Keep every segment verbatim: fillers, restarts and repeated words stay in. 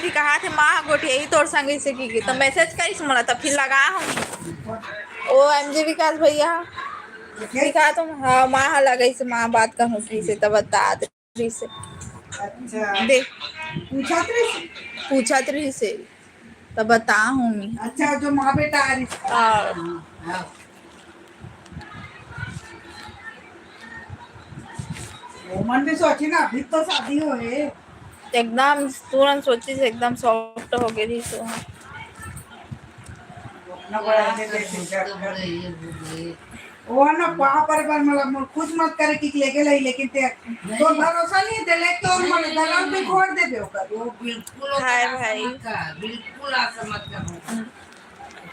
कहा थे माँ गोठियाही तोर संग इसे की, तो मैसेज करिस मोला, तब फिर लगा हम। ओ एम जी विकास भैया, दिखा तुम, हाँ, माँ हा लगाइस, माँ बात कहूँ की से, तब बता दे से। अच्छा। दे। पूछत रहिस? पूछत रहिस से, तब बता हूँ मैं। अच्छा, जो माँ बेटा आ रही। हाँ। हाँ। वो मन भी सोची ना, अभी तो शादी हो है। एकदम तुरंत सोची से एकदम सॉफ्ट हो गई रही सो। अपना बड़ा दे दे, दे, दे। वो ना वहाँ पर, पर मतलब कुछ मत करे कि लेके लाई, लेकिन ते तो भरोसा नहीं है, ते लेके और मन दलाल पे छोड़ दे दे ओकर। वो बिल्कुल ओकर हाय आशा भाई। मत कर, बिल्कुल आशा मत कर। हम्म।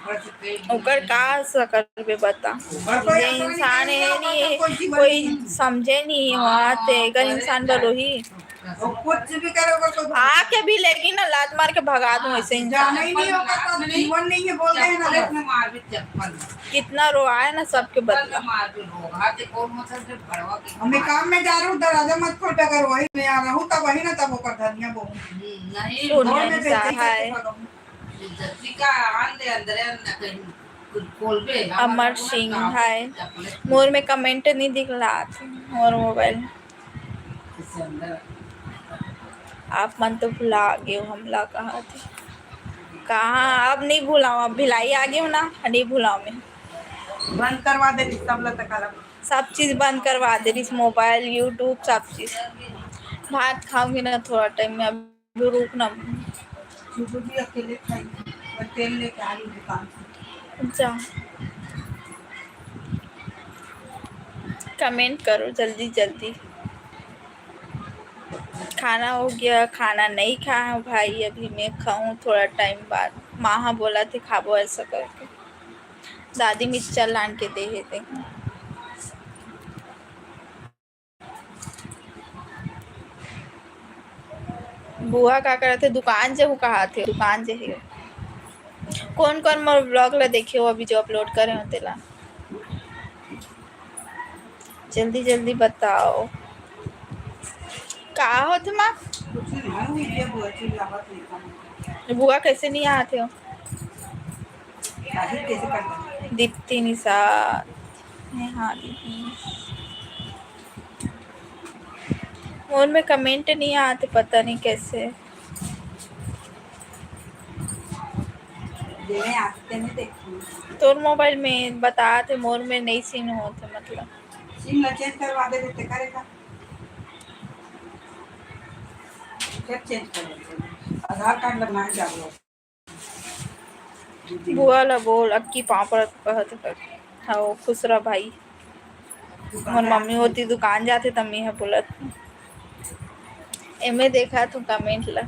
ऊपर से कहीं ओकर का आशा करबे बता? ऊपर कोई ये आशा नहीं इंसान करेगा, है नहीं, ऊपर कोई जीवन कोई नहीं। समझे नहीं हो, हाँ, आते अगर अरे इंसान का बरोही। वो कुछ भी करे, ओकर कोई भरोसा आके भी लेकिन ना लात मार के भगा दूं ऐसे इंसान। जाना ही नहीं होगा तो जीवन नहीं है, बोल रहे हैं ना चप्पल बस। में मार भी चप्पल में। कितना रोआए ना सबके चप्पल बदला। में मार भी रोगा, ते कौन मतलब जब भड़वा के हमें काम में जा रहा हूँ, दरवाजा मत खोटा कर, वही मैं आ रहा हूँ, तब वही ना तब ओकर धनिया बोहूँ। हम्म, नहीं, सुन घर में नहीं बेचते ही सा करके है। भगाऊँ। जतिका आन दे अंदर न कहीं कुछ खोलबे, अमर सिंह हाय। मोर में कमेंट नहीं दिखलात मोर मोबाइल। आप मन तो भुला गे हो, हमला कहा थे। कहाँ अब नहीं भुलाऊँ, अब भिलाई आ गई हूँ ना, नहीं भुलाऊँ मैं। बंद करवा दे रिस, सब ला तकाला। सब चीज बंद करवा दे रिस, मोबाइल, YouTube, सब चीज। भात खाऊंगी ना थोड़ा टाइम में, अब रुक ना। चुटकी अकेले खाई, मैं तेल लेके आ रही दुकान से। जा। कमेंट करो जल्दी जल्दी। खाना हो गया, खाना नहीं खाया हूँ भाई, अभी मैं खाऊँ थोड़ा टाइम बाद। माँ हा बोला थे खाबो ऐसा करके। दादी मिक्सचर लान के दे हे ते। बुआ का करत हे? दुकान जे हूँ कहा थे, दुकान जे हे। कौन कौन मोर vlog ला देखे हो अभी जो upload करे हो तेला? जल्दी जल्दी बताओ। का होत माँ? कुछ नहीं, ये बुआ चिल्लावत नहीं था। बुआ कैसे नहीं आते हो? काहे कैसे करता? दीप्ति निषाद, नेहा दीदी। मोर में कमेंट नहीं आते, पता नहीं कैसे। देने आते नहीं देखती। तोर मोबाइल में बता थे, मोर में नहीं सीन होत हे, मतलब। सिम ला चेंज करवा दे देते, करेगा। फिर चेंज कर लेते। आधार कार्ड ला बनाए जाबो। बुआ ला बोल, अक्की पापड़ कहत हक। हाँ, खुश रह भाई। मोर मम्मी होती दुकान जाते त मैं ह बोलत। एमे देखा तू कमेंट ला।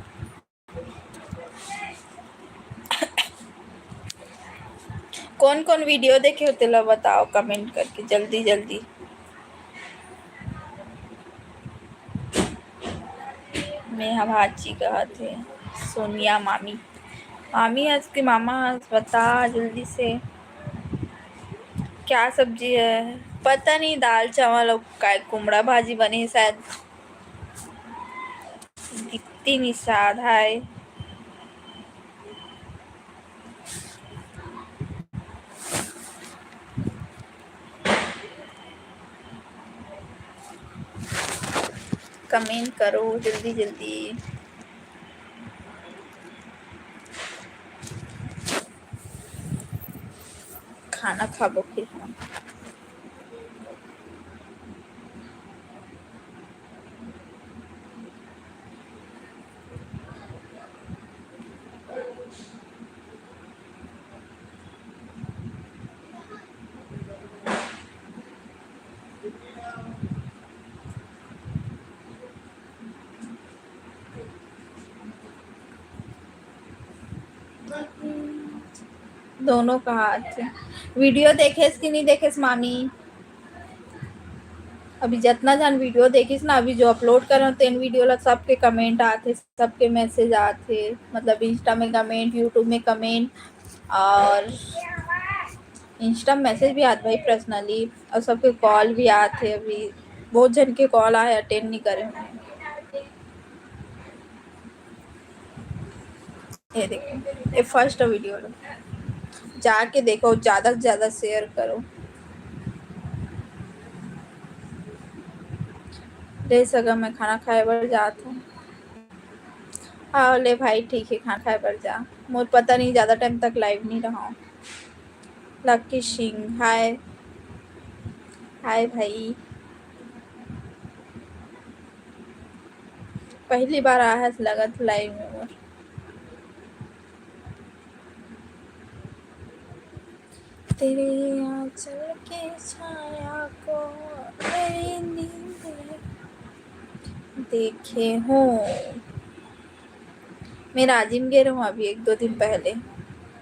कौन कौन वीडियो देखे हो तेला बताओ कमेंट करके जल्दी जल्दी। मैं हा भाची कहत हे सोनिया मामी। मामी आज के मामा आज बता जल्दी से क्या सब्जी है? पता नहीं, दाल चावल और काय कुमड़ा भाजी बने हे शायद। दीप्ति निषाद हाय। कमेंट करो जल्दी जल्दी। खाना खाबो फिर हम। दोनों कहा थे। वीडियो देखेस कि नहीं देखेस मामी? अभी जतना झन वीडियो देखिस ना, अभी जो अपलोड करे हो तेन वीडियो ला, सबके कमेंट आथे, सबके मैसेज आथे, मतलब Insta में कमेंट, YouTube में कमेंट, और Insta में मैसेज भी आत भाई पर्सनली, और सबके कॉल भी आथे। अभी बहुत झन के कॉल आए, अटेंड नहीं करे हूँ। ये देखो, ये first video लो, जाके देखो, ज्यादा से ज्यादा share करो। ले सगा, मैं खाना खाए बर जात हूँ। हाँ ले भाई, ठीक है, खाना खाए बर जा। मोर पता नहीं, ज्यादा time तक live नहीं रहा। लक्की सिंह, हाय। हाय भाई, पहली बार आया है लगत live में मोर। तेरे आंचल के छाया को मेरी नींद देखे हूँ। मैं राजिम गे रहूँ अभी एक दो दिन पहले,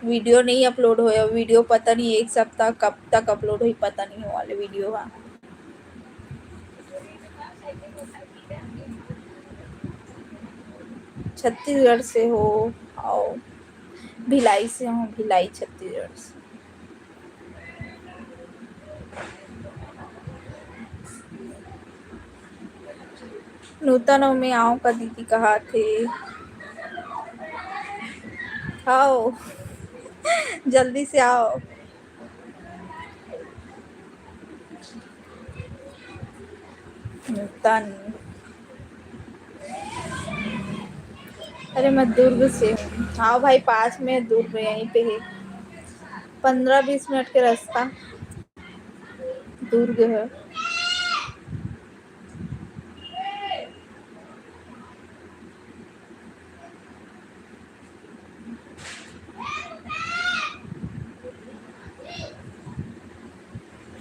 video नहीं upload होया। Video पता नहीं एक सप्ताह कब तक upload होही, पता नहीं हो वाले video हा। छत्तीसगढ़ से हो? आओ, भिलाई से हो, भिलाई छत्तीसगढ़ से। नूतन में आओ का दीदी कहा थे, आओ जल्दी से आओ। नूतन, अरे मैं दुर्ग से हूँ। हाँ भाई, पास में दुर्ग, यहीं पे है, पंद्रह बीस मिनट के रास्ता दुर्ग है।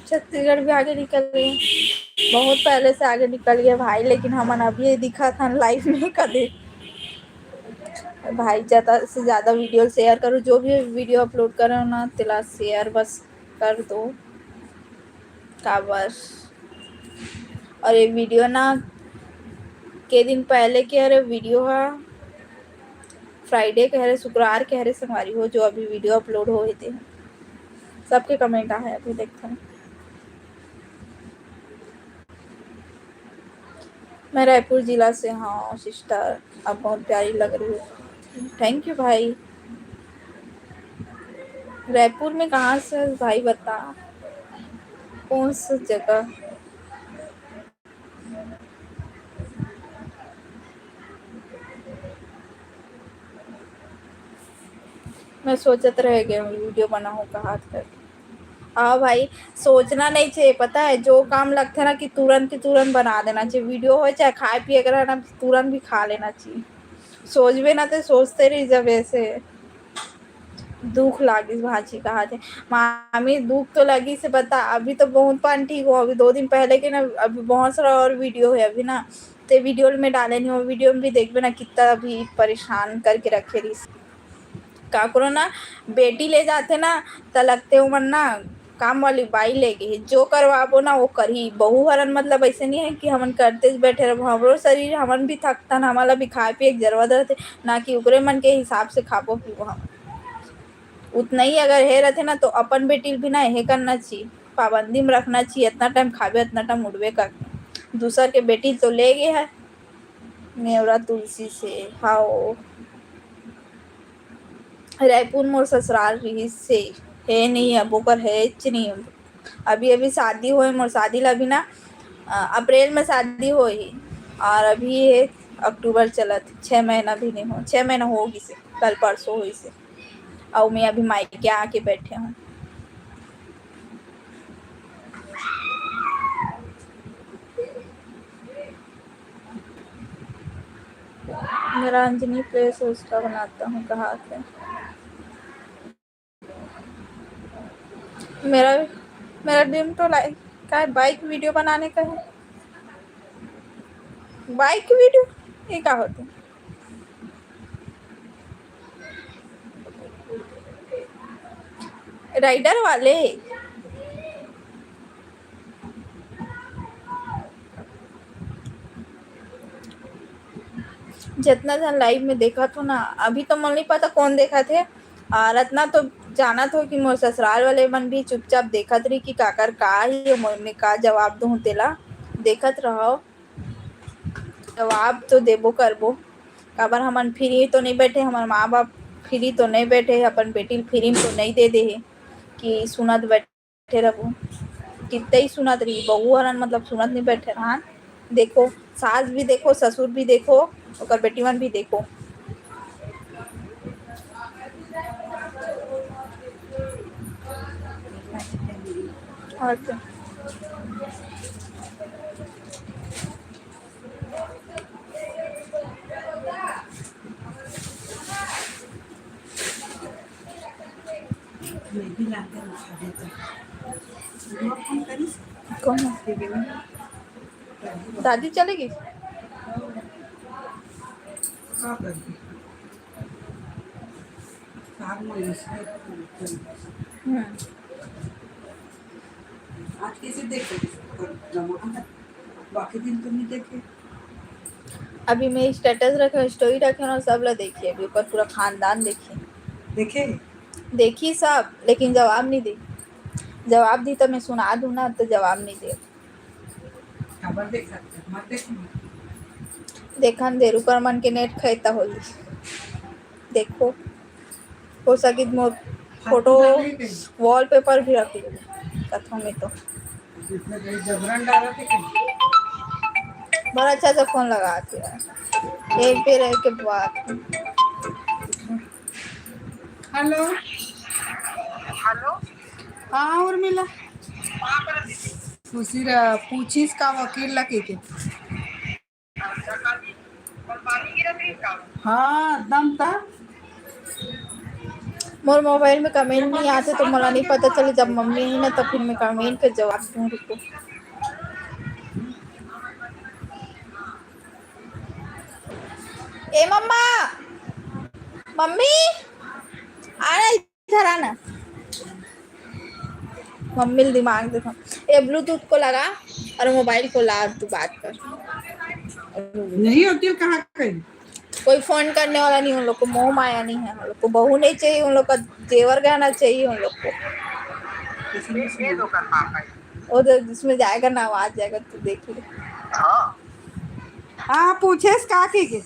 छत्तीसगढ़ भी आगे निकल गए, बहुत पहले से आगे निकल गए भाई, लेकिन हमन अभी दिखत हन live में कदे। भाई, ज्यादा से ज्यादा video share करो, जो भी video upload करो ना, तेला share बस कर दो। काबर? और ये video ना के दिन पहले के हरे video हा, Friday के हरे, शुक्रवार के हरे संगवारी हो, जो अभी video upload हो हे ते। सबके comment आहे, अभी देखथन। मैं रायपुर जिला से हूँ sister, आप बहुत प्यारी लग रही हो। Thank you भाई। रायपुर में कहाँ से भाई, बता कौन सी जगह? मैं सोचत रह गए हूँ video बनाऊँ कहा कर। हाँ भाई, सोचना नहीं चाहिए, पता है, जो काम लगथे ना कि तुरंत के तुरंत बना देना चाहिए। Video हो चाहे खाए पिए के रहे ना, तुरंत भी खा लेना चाहिए। सोचबे ना तो सोचते रह जाबे ऐसे। दुख लागिस भांची कहा थे। मामी, दुख तो लगिस हे, बता, अभी तो बहुत पान ठीक हो, अभी दो दिन पहले के ना, अभी बहुत सारा और video है अभी ना, ते video में डाले नहीं हो, video में भी देखबे ना, कितना अभी परेशान करके रखे रहिस। काकरो ना बेटी ले जाथे ना, त लगथे ओमन ना काम वाली बाई ले गे हे, जो करवाबो ना वो करही। बहू हरन मतलब ऐसे नहीं है कि हमन करते बैठे रहबो, हमरो शरीर, हमन भी थकथन, हमन ला भी खाए पिए के जरूरत रहथे, ना कि ओकरे मन के हिसाब से खाबो पीबो हमन। उतना ही अगर हे रहथे ना, तो अपन बेटी भी ना हे करना चाहिए, पाबंदी में रखना चाहिए, इतना time खाबे, इतना time उठबे कर। दूसर के बेटी तो ले गे है। नेवरा तुलसी से, हाओ। रायपुर मोर ससुराल रिहिस से, हे नहीं अब, ओकर हेच नहीं अब। अभी, अभी शादी होए, मोर शादी ला अभी ना, अ, अप्रैल में शादी होही, और अभी ये अक्टूबर चलत, छः महीना भी नहीं हो, छः महीना हो गिसे, कल परसों होइसे, अउ मैं अभी मायके आके बैठे हूँ। मेरा अंजनी प्लेस उसका बनाता हूँ, कहा थे। मेरा, मेरा ड्रीम तो लाइक का है, बाइक वीडियो बनाने का है। बाइक वीडियो ये का होते? राइडर वाले। जितना जन लाइव में देखत हो ना, अभी तो मोला नहीं पता कौन देखत हे, और अतना तो जानत हो कि मोर ससुराल वाले मन भी चुपचाप देखत रही कि काकर का ही, मोर में का जवाब दूँ तेला। देखत रहो, जवाब तो देबो करबो, काबर हमन फ्री तो नहीं बैठे, हमर माँ बाप free तो नहीं बैठे हे, अपन बेटी ल free में तो नहीं दे दे हे कि सुनत बैठे रहू। कितना ही सुनत रही, बहू हरन मतलब सुनत नहीं बैठे रहन। देखो, सास भी देखो, ससुर भी देखो, ओकर बेटी मन भी देखो। और क्या? कौन है? दादी चलेगी? हम्म। आज कैसे देख सकते हो? बाकी दिन तो नहीं देखे। अभी मैं status रखे, story रखे ना, सब ला देखिए, अभी ओकर पूरा खानदान देखिए। देखे? देखी सब, लेकिन जवाब नहीं दी। जवाब दी तो मैं सुना दूँ ना, तो जवाब नहीं दे। काबर देख सकते हो? मत देखो। देखन दे, रुकर मन के net खैता होली। देखो, हो सकित मोर photo wallpaper भी रख लूँ कथों में तो। इसमें कहीं जबरन डाला थे क्या? बड़ा अच्छा से phone लगा दिया। एक पे रह के बात। Hello। Hello। हाँ, उर्मिला। पूछी रहा, पूछिस का वकील ला के के? हाँ, दम ता। मोर mobile में comment नहीं आते तो मोला नहीं पता चले, जब मम्मी ही ना तब फिर मैं comment के जवाब दूँ। रुको। ए मम्मा, मम्मी, आना इधर आना। मम्मी दिमाग देखो। ये Bluetooth को लगा और mobile को ला, तू बात कर। नहीं होती है, कहाँ कहीं? कोई phone करने वाला नहीं उन लोग को, मोह माया नहीं है उन लोग को, बहू नहीं चाहिए उन लोग का, जेवर गहना चाहिए उन लोग को। वो तो जिसमें जाएगा ना, आवाज जाएगा, तू देख ले। हाँ, पूछेस का की के?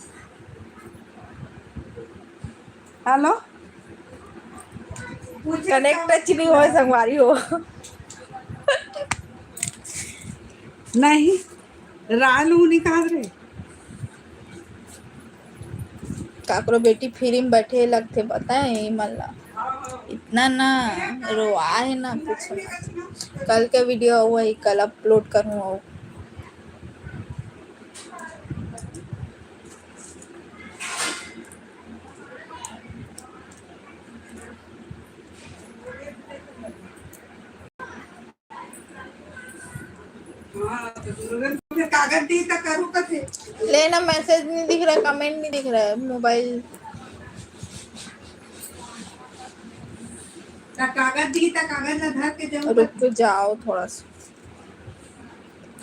Hello। Connect touch नहीं होय संगवारी हो। नहीं, रालू निकाल रे। काकरो बेटी free में बैठे लगथे, बताए मन ला। इतना ना रोआ है ना, पूछो मत। कल का video वही कल upload करूँ। हाँ, तो कागज दी तो करू कथे। ले ना, message नहीं दिख रहा, comment नहीं दिख रहा है, mobile। तो कागज दी तो कागज ला धर के जरूर। रुक तो जाओ थोड़ा सा।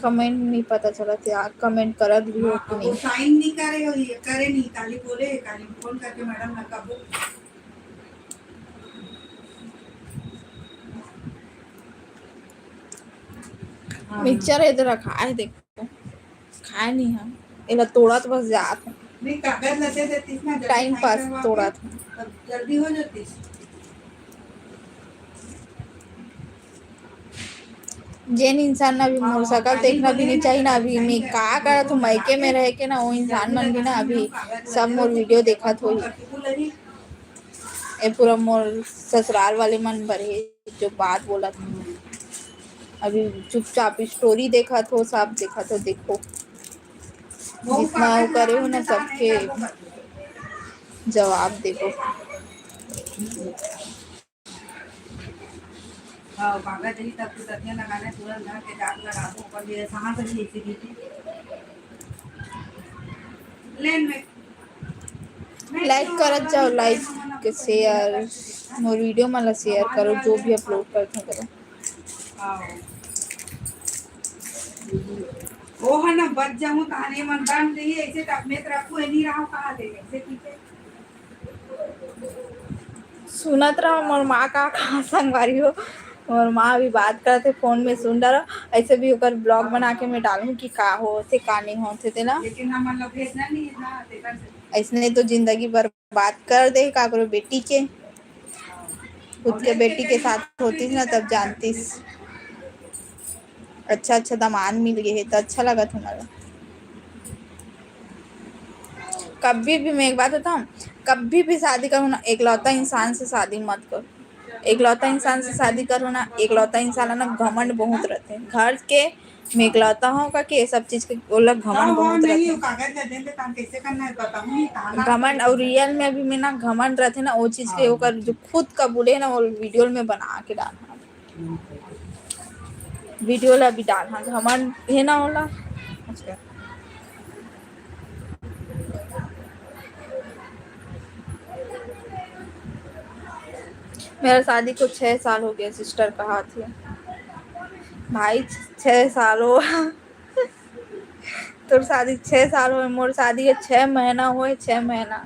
Comment नहीं पता चलत यार, comment करत भी हो कि नहीं। Sign नहीं करे हो, ये करे नहीं, काली बोले, काली phone करके madam ना कबो। Mixture है इधर रखा है, देखो खाए नहीं हम, एला तोड़त बस जात है। नहीं, कागज लगे देती ना, जल्दी time pass तोड़त है। जल्दी हो जाती। जेन इंसान ना अभी मोर सकल देखना भी नहीं चाहिए ना, अभी मैं का करत हूँ, मायके में रह के ना, वो इंसान मन भी ना अभी सब मोर video देखत होही। ये पूरा मोर ससुराल वाले मन बर हे, जो बात बोलत हूँ। अभी चुपचाप story देखत हो, सब देखत हो, देखो जितना वो करे हो ना, सबके जवाब देबो। हाँ, कागज रही तब तो तकिया लगाना, तुरंत धर के जाग लगाबो, ओकर लिए सांस रही acidity। लेन में। Like करत जाओ, like के share, मोर video मन ला share करो, जो भी upload करत हो करो। हाँ। वो है ना, बच जाऊँ ताने मन दम रही, ऐसे तब में रखू, नहीं रहा, कहा दे, ऐसे ठीक है। सुनत रहो मोर माँ का कहा संगवारी हो, मोर माँ अभी बात करत हे phone में, सुन डरो। ऐसे भी ओकर vlog बना के मैं डालूँ कि का होथे का नहीं होथे तेला। लेकिन हमन ला भेजना नहीं है ना, तेकर से। ऐसने तो जिंदगी भर बात कर दे काकरो बेटी के, खुद के बेटी के साथ होतिस ना, तब जानतिस। अच्छा अच्छा दामाद मिल गे हे त अच्छा लगत हे मोला। कभी भी मैं एक बात बताऊं, कभी भी शादी करो ना, एकलौता इंसान से शादी मत करो। एकलौता इंसान से शादी करो ना, एकलौता इंसान ला ना घमंड बहुत रहिथे। घर के मैं एकलौता हूँ का के सब चीज के ओला घमंड बहुत रहिथे। घमंड और रियल में भी मैं ना घमंड रहिथे ना, वो चीज के ओकर जो खुद का बोले ना, वो वीडियो में बना के डालना। वीडियो ला भी डालना, घमंड हे ना ओला। मेरा शादी को छह साल हो गया, सिस्टर कहा थी। भाई, छह साल हो तोर शादी छह साल होए, मोर शादी के छह महीना होए, छह महीना।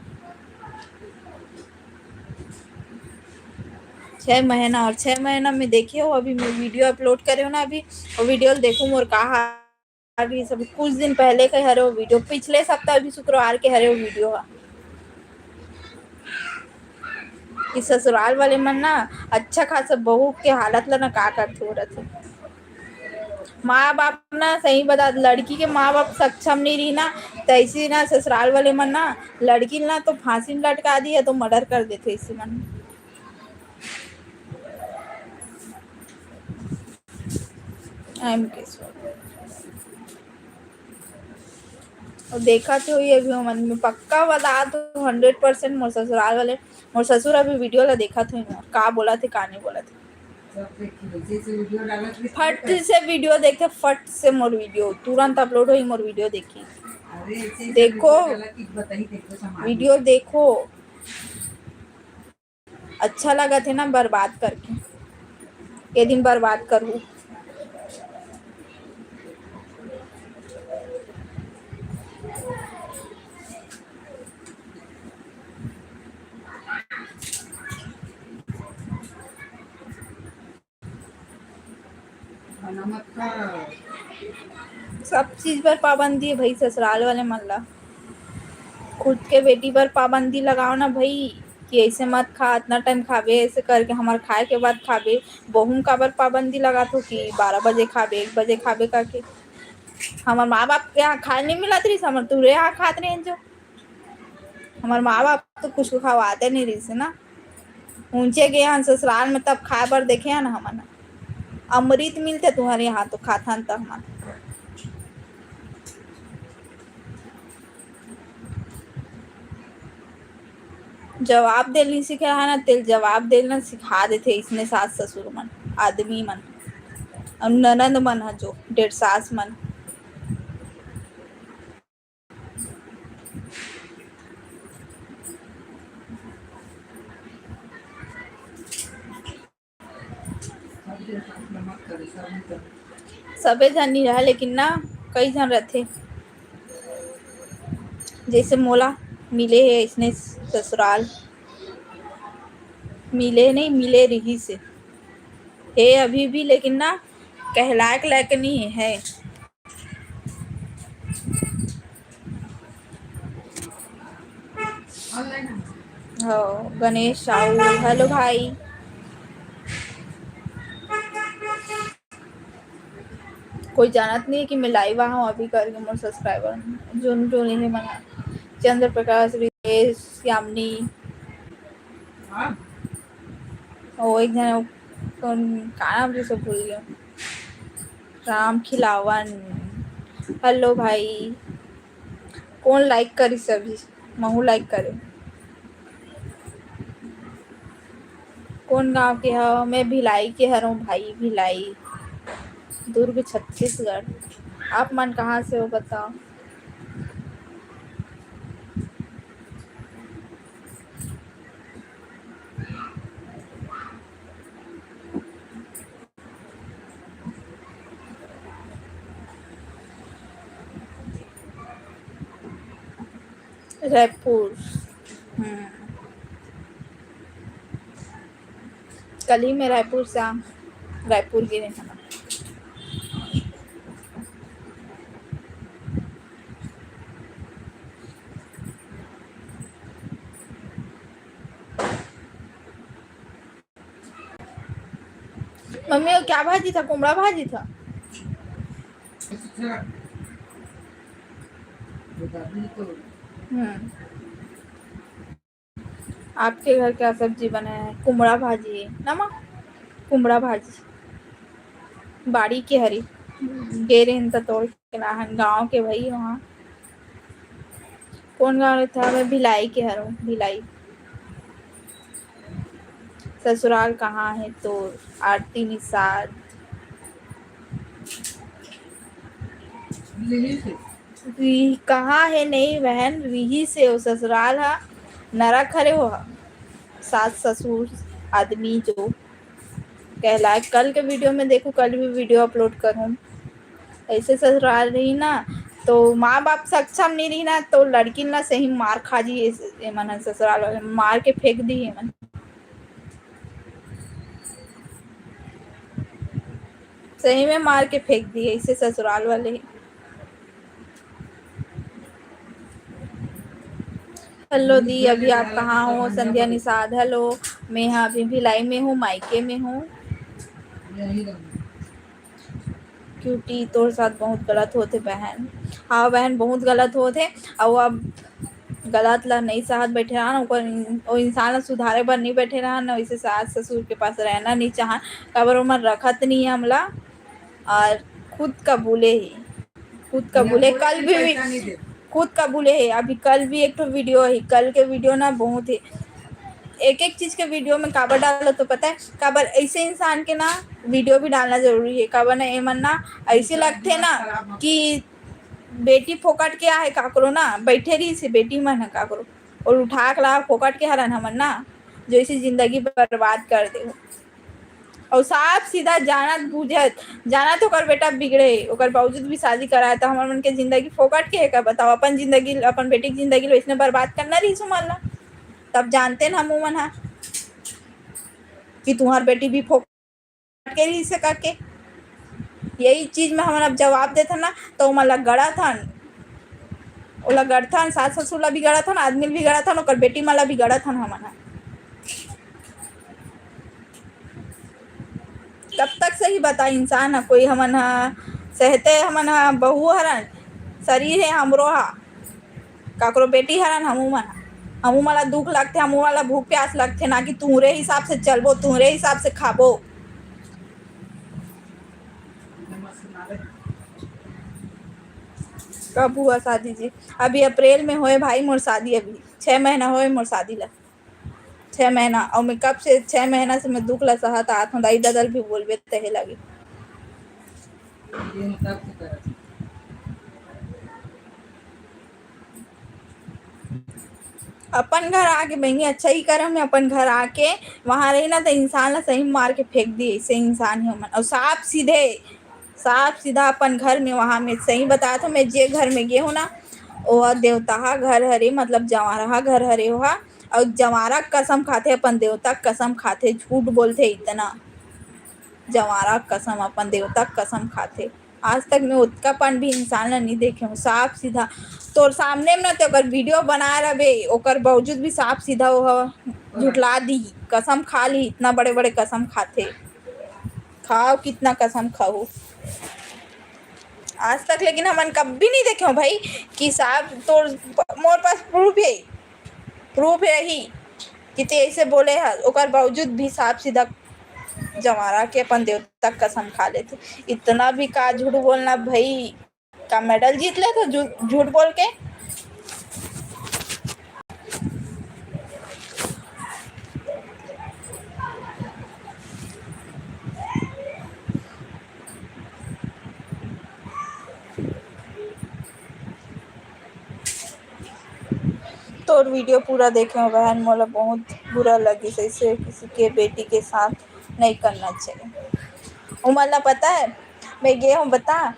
छह महीना, और छह महीना में देखे हो, अभी मैं वीडियो अपलोड करे हो ना, अभी वो वीडियो देखो मोर का हाल रही। सब कुछ दिन पहले के हरे वो वीडियो, पिछले सप्ताह भी शुक्रवार के हरे वो वीडियो हा। कि ससुराल वाले मन ना अच्छा खासा बहू के हालत ला ना का करथे, वो रथे। माँ बाप ना, सही बता, लड़की के माँ बाप सक्षम नहीं रही ना, तैसी ना ससुराल वाले मन ना लड़की ना तो फांसी में लटका दी है, तो मर्डर कर देथे इसी मन। आई एम के और देखा थे ये भी मन में पक्का बता तो हंड्रेड परसेंट मोर ससुराल वाले, मोर ससुर अभी वीडियो ला देखा थे, का बोला थे, का नहीं बोला थे। फट से वीडियो देखे, फट से मोर वीडियो तुरंत अपलोड होई, मोर वीडियो देखी। देखो, वीडियो देखो, अच्छा लगत हे ना बर्बाद करके, ये दिन बर्बाद करूँ। सब चीज पर पाबंदी है भाई, ससुराल वाले मन ला। खुद के बेटी पर पाबंदी लगाओ ना भाई, कि ऐसे मत खा, इतना टाइम खाबे, ऐसे करके हमार खाए के बाद खाबे। बहू काबर पाबंदी लगात हो कि बारह बजे खाबे, एक बजे खाबे करके? हमार माँ बाप के यहाँ खाए नहीं मिलत रही, हमार तुरे यहाँ खात रहे जो। हमार माँ बाप तो कुछ खवाते नहीं रही ना। ऊंचे गए हैं ससुराल में, तब खाए बर देखे हैं ना हमन। अमृत मिलते तुम्हारे यहाँ तो खाथन त हमन। जवाब देल नहीं सीखे है ना, तेल जवाब देल ना सिखा देथे इसने सास ससुर मन, आदमी मन, और ननद मन है जो डेढ़ सास मन। सबे झन नहीं रहा, लेकिन ना कई झन रहथे। जैसे मोला मिले हे इसने ससुराल, मिले नहीं, मिले रही से हे अभी भी, लेकिन ना कहलाए के लायक नहीं है। हो, गणेश साहू, हेलो भाई। कोई जानत नहीं है कि मैं लाइव आ हूँ अभी करके मोर सब्सक्राइबर। जोन जोन हे मना, चंद्र प्रकाश, रितेश, यामिनी। ओ एक जन कौन का नाम रे, सब भूल गया। राम खिलावन। हेलो भाई, कौन लाइक करी? सभी महू लाइक करे। कौन गांव के हव? मैं भिलाई के हरव भाई, भिलाई, दुर्ग, छत्तीसगढ़। आप मन कहाँ से हो बताओ? रायपुर। हम्म। कल ही मैं रायपुर से आ, रायपुर गे रहे ना। मम्मी, वो क्या भाजी था? कुमड़ा भाजी था। हम्म। आपके घर क्या सब्जी बने हे? कुमड़ा भाजी ना माँ, कुमड़ा भाजी। बाड़ी के हरे, गे रहेन त तोड़ के लाहन, गाँव के भाई वहाँ। कौन गाँव रहता है? मैं भिलाई के हरव, भिलाई। ससुराल कहाँ है तोर? आरती निषाद। रिहिस हे। रिह-, कहाँ हे नहीं बहन, रिहिस हे वो ससुराल हा, नरक हरे वो हा। सास ससुर आदमी जो कहलाए। कल के video में देखो, कल भी video upload करूँ। ऐसे ससुराल रही ना, तो माँ बाप सक्षम नहीं रही ना, तो लड़किन ला सही मार खा जी, एमन ह ससुराल वाले मार के फेंक दी एमन। सही में मार के फेंक दी ऐसे ससुराल वाले। हेलो दी, अभी आप कहाँ हो? संध्या निषाद, हेलो। मैं हाँ अभी भिलाई में हूँ, मायके में हूँ। क्यूटी, तोर साथ बहुत गलत होथे बहन। हाँ बहन, बहुत गलत होथे। अउ अब गलत ला नहीं सहत बैठे रहन, ओकर इन-, ओ इंसान ला सुधारे बर नहीं बैठे रहन, वैसे सास ससुर के पास रहना नहीं चाहन, काबर ओमन रखत नहीं है हमला। और खुद कबूले ही, खुद कबूले, कल भी खुद कबूले है। अभी कल भी एक ठो video है, कल के video ना बहुत है। एक एक चीज के video में काबर डालो तो पता है, काबर ऐसे इंसान के ना video भी डालना जरूरी है, काबर ना एमन ना ऐसे लगथे ना कि बेटी फोकट के आहे काकरो ना, बैठे रही से बेटी मन है काकरो, और उठा के ला फोकट के हरन हमन ना, जो ऐसी जिंदगी बर्बाद कर दे। और साफ सीधा जानत बुझत, जानत ओकर बेटा बिगड़े, ओकर बावजूद भी शादी कराए, तो हमर मन के जिंदगी फोकट के है का? बताओ, अपन जिंदगी, अपन बेटी के जिंदगी लो इसने बर्बाद करना रही सुमन ला, तब जानते न हम उमन हा कि तुम्हार बेटी भी फोकट के रही से करके। यही चीज में हमन अब जवाब देथन ना, तो ओमन ला गड़त हन, ओला गड़थन, सास ससुर ला भी गड़त हन, आदमी ला भी गड़त हन, ओकर बेटी मन ला भी गड़त हन हमन हा। कब तक सही बता इंसान ह, कोई हमन ह सहते, हमन ह बहू हरन, शरीर है हमरो हा, काकरो बेटी हरन, हमू मन ह, हमू मन ला दुख लगथे, हमू मन ला भूख प्यास लगथे ना कि तुहरे हिसाब से चलबो, तुहरे हिसाब से खाबो। कब हुआ शादी जी? अभी अप्रैल में होए भाई मोर शादी, अभी छह महीना होए मोर शादी ला। छह महीना, और मैं कब से, छह महीना से मैं दुख ला सहत आत हूँ, दाई दादा ल भी बोलबे तहे लगे। अपन घर आके बहिनी अच्छा ही करम है, अपन घर आके वहाँ रही ना तो इंसान ला सही मार के फेंक दी, ऐसे इंसान है मन। और साफ सीधे, साफ सीधा अपन घर में, वहाँ में सही बतात हूँ, मैं जे घर में गे हूँ ना, वो देवता हा घर हरे, मतलब जवारा हा घर हरे वहा, और जवारा कसम खाथे, अपन देवता कसम खाथे, झूठ बोलथे इतना। जवारा कसम, अपन देवता कसम खाथे। आज तक मैं ओतका पन भी इंसान ला नहीं देखे हूँ, साफ सीधा। तोर सामने में ना ते ओकर video बना रहे, ओकर बावजूद भी साफ सीधा वो ह झुठला दी, कसम खा ली, इतना बड़े बड़े कसम खाथे। खाओ कितना कसम खाओ। आज तक लेकिन हमन कभी नहीं देखे हो भाई कि साफ तोर, मोर पास proof है, proof है ही कि ते ऐसे बोले है, ओकर बावजूद भी साफ सीधा जवारा के अपन देवता कसम खा लेथे। इतना भी का झूठ बोलना भाई, का medal जीत ले तो झू-, झूठ बोल के। तोर video पूरा देखे हो बहन, मोला बहुत बुरा लगिस, ऐसे किसी के बेटी के साथ नहीं करना चाहिए। उमन ला पता है, मैं गे हूँ बता,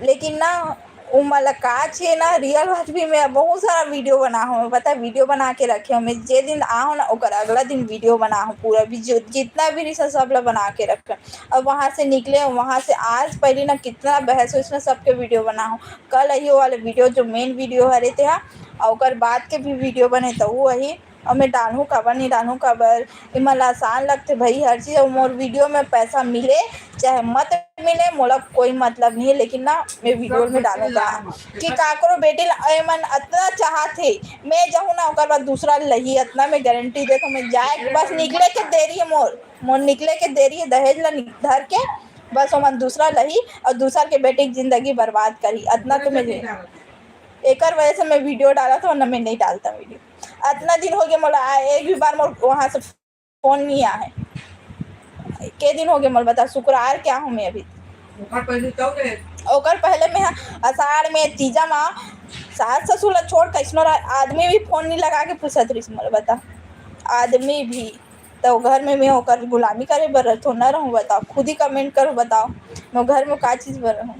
लेकिन ना उमन ला का चाहिए ना, real बात भी मैं बहुत सारा video बना हूँ, पता है, video बना के रखे हूँ मैं, जे दिन आ हूँ ना ओकर अगला दिन video बना हूँ, पूरा भी जो जितना भी रिसर्च सब ला बना के रखे। अब वहाँ से निकले, वहाँ से आज पहले ना कितना बहस हुई, इसमें सबके video बना हूँ। कल अही वाले video जो main video हरे ते हा, और ओकर बाद के भी video बने तो वो वही अउ मैं डालहूँ काबर, नहीं डालहूँ काबर, ये मन ला आसान लगथे भाई हर चीज। अउ मोर वीडियो में पैसा मिले चाहे मत मिले, मोला कोई मतलब नहीं है, लेकिन ना मैं वीडियो में डालूँ का कि काकरो बेटी ला ये मन अतना चाहत हे, मैं जाहूँ ना ओकर बाद दूसरा लही, अतना मैं गारंटी देथों। मैं जाए बस निकले के देरी है मोर, मोर निकले के देरी है, दहेज ला नि-, धर के बस ओमन दूसरा लही अउ दूसर के बेटी के जिंदगी बर्बाद करही, अतना तो मैं एकर वजह से मैं वीडियो डालत हों, ना मैं नहीं डालता वीडियो। अतना दिन हो गए मोला, आ, एक भी बार मोर वहाँ से फोन नहीं आए। के दिन हो गए मोला बता, शुक्रवार के आहूँ मैं अभी। ओकर पहले तो रे। ओकर पहले मैं ह-, आषाढ़ में, तीजा मा सास ससुर ला छोड़ कैसनो रह-, आदमी भी फोन नहीं लगा के पूछत रहिस मोला बता, आदमी भी। तो घर में मैं ओकर गुलामी करे बर तो न रहूँ बताओ, खुद ही कमेंट करो बताओ, मैं घर में का चीज बर रहूँ?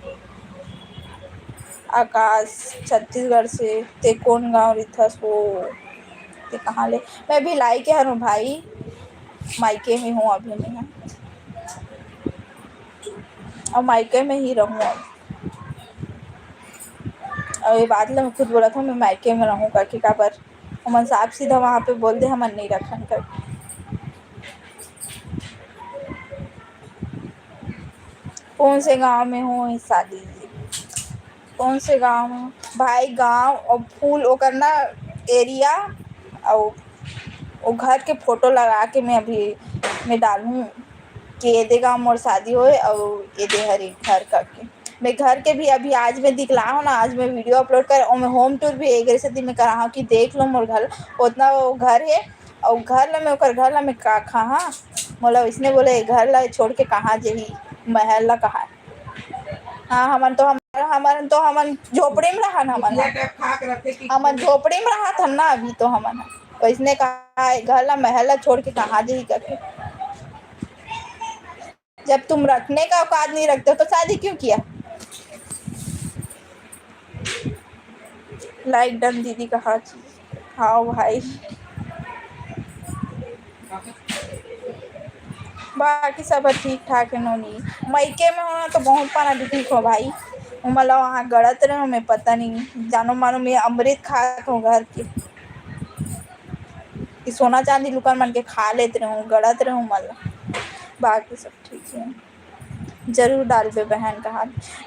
आकाश, छत्तीसगढ़ से, ते कौन गांव रिथस हो? ते कहाँ ले? मैं भिलाई के हरहूँ भाई, मायके में हूँ अभी मैं ह, और मायके में ही रहूँ अब। और ये बात ला मैं खुद बोलत हूँ, मैं मायके में रहूँ करके, काबर हमन साफ सीधा वहाँ पे बोल दे, हमन नहीं रखन कर। कौन से गांव में हो शादी जी? कौन से गांव में? भाई गांव और फुल ओकर ना एरिया और वो घर के फोटो लगा के मैं अभी मैं डालूँ कि एदे गांव मोर शादी होए और एदे हरे घर करके। मैं घर के भी अभी आज मैं दिखला हूँ ना, आज मैं वीडियो अपलोड कर और मैं होम टूर भी एक सेती मैं करा हूँ कि देख लो मोर घर, उतना वो घर है और घर ला मैं ओकर घर ला मैं का खाहाँ, मोला इसने बोले घर ला छोड़ के कहाँ जही, महल ला कहाँ। हाँ, हमन तो हम, हमन तो हमन झोपड़ी में रहन, हमन ह। हमन झोपड़ी में रहत हन ना अभी तो हमन ह। वैसने कहा है, घर ला महल ला छोड़ के कहाँ जही करके। जब तुम रखने का औकात नहीं रखते हो तो शादी क्यों किया? लाइक डन दीदी कहा चीज। हाँ भाई, बाकी सब ठीक ठाक है नोनी। मइके में हो ना तो बहुत पाना भी ठीक हो भाई। मतलब वहाँ गड़त रहे हो, मैं पता नहीं, जानो मानो मैं अमृत खात हूँ घर के, कि सोना चांदी लुकन मन के खा लेत रहे हूँ, गड़त रहे हूँ मतलब। बाकी सब ठीक है। जरूर डालबे बहन कहा।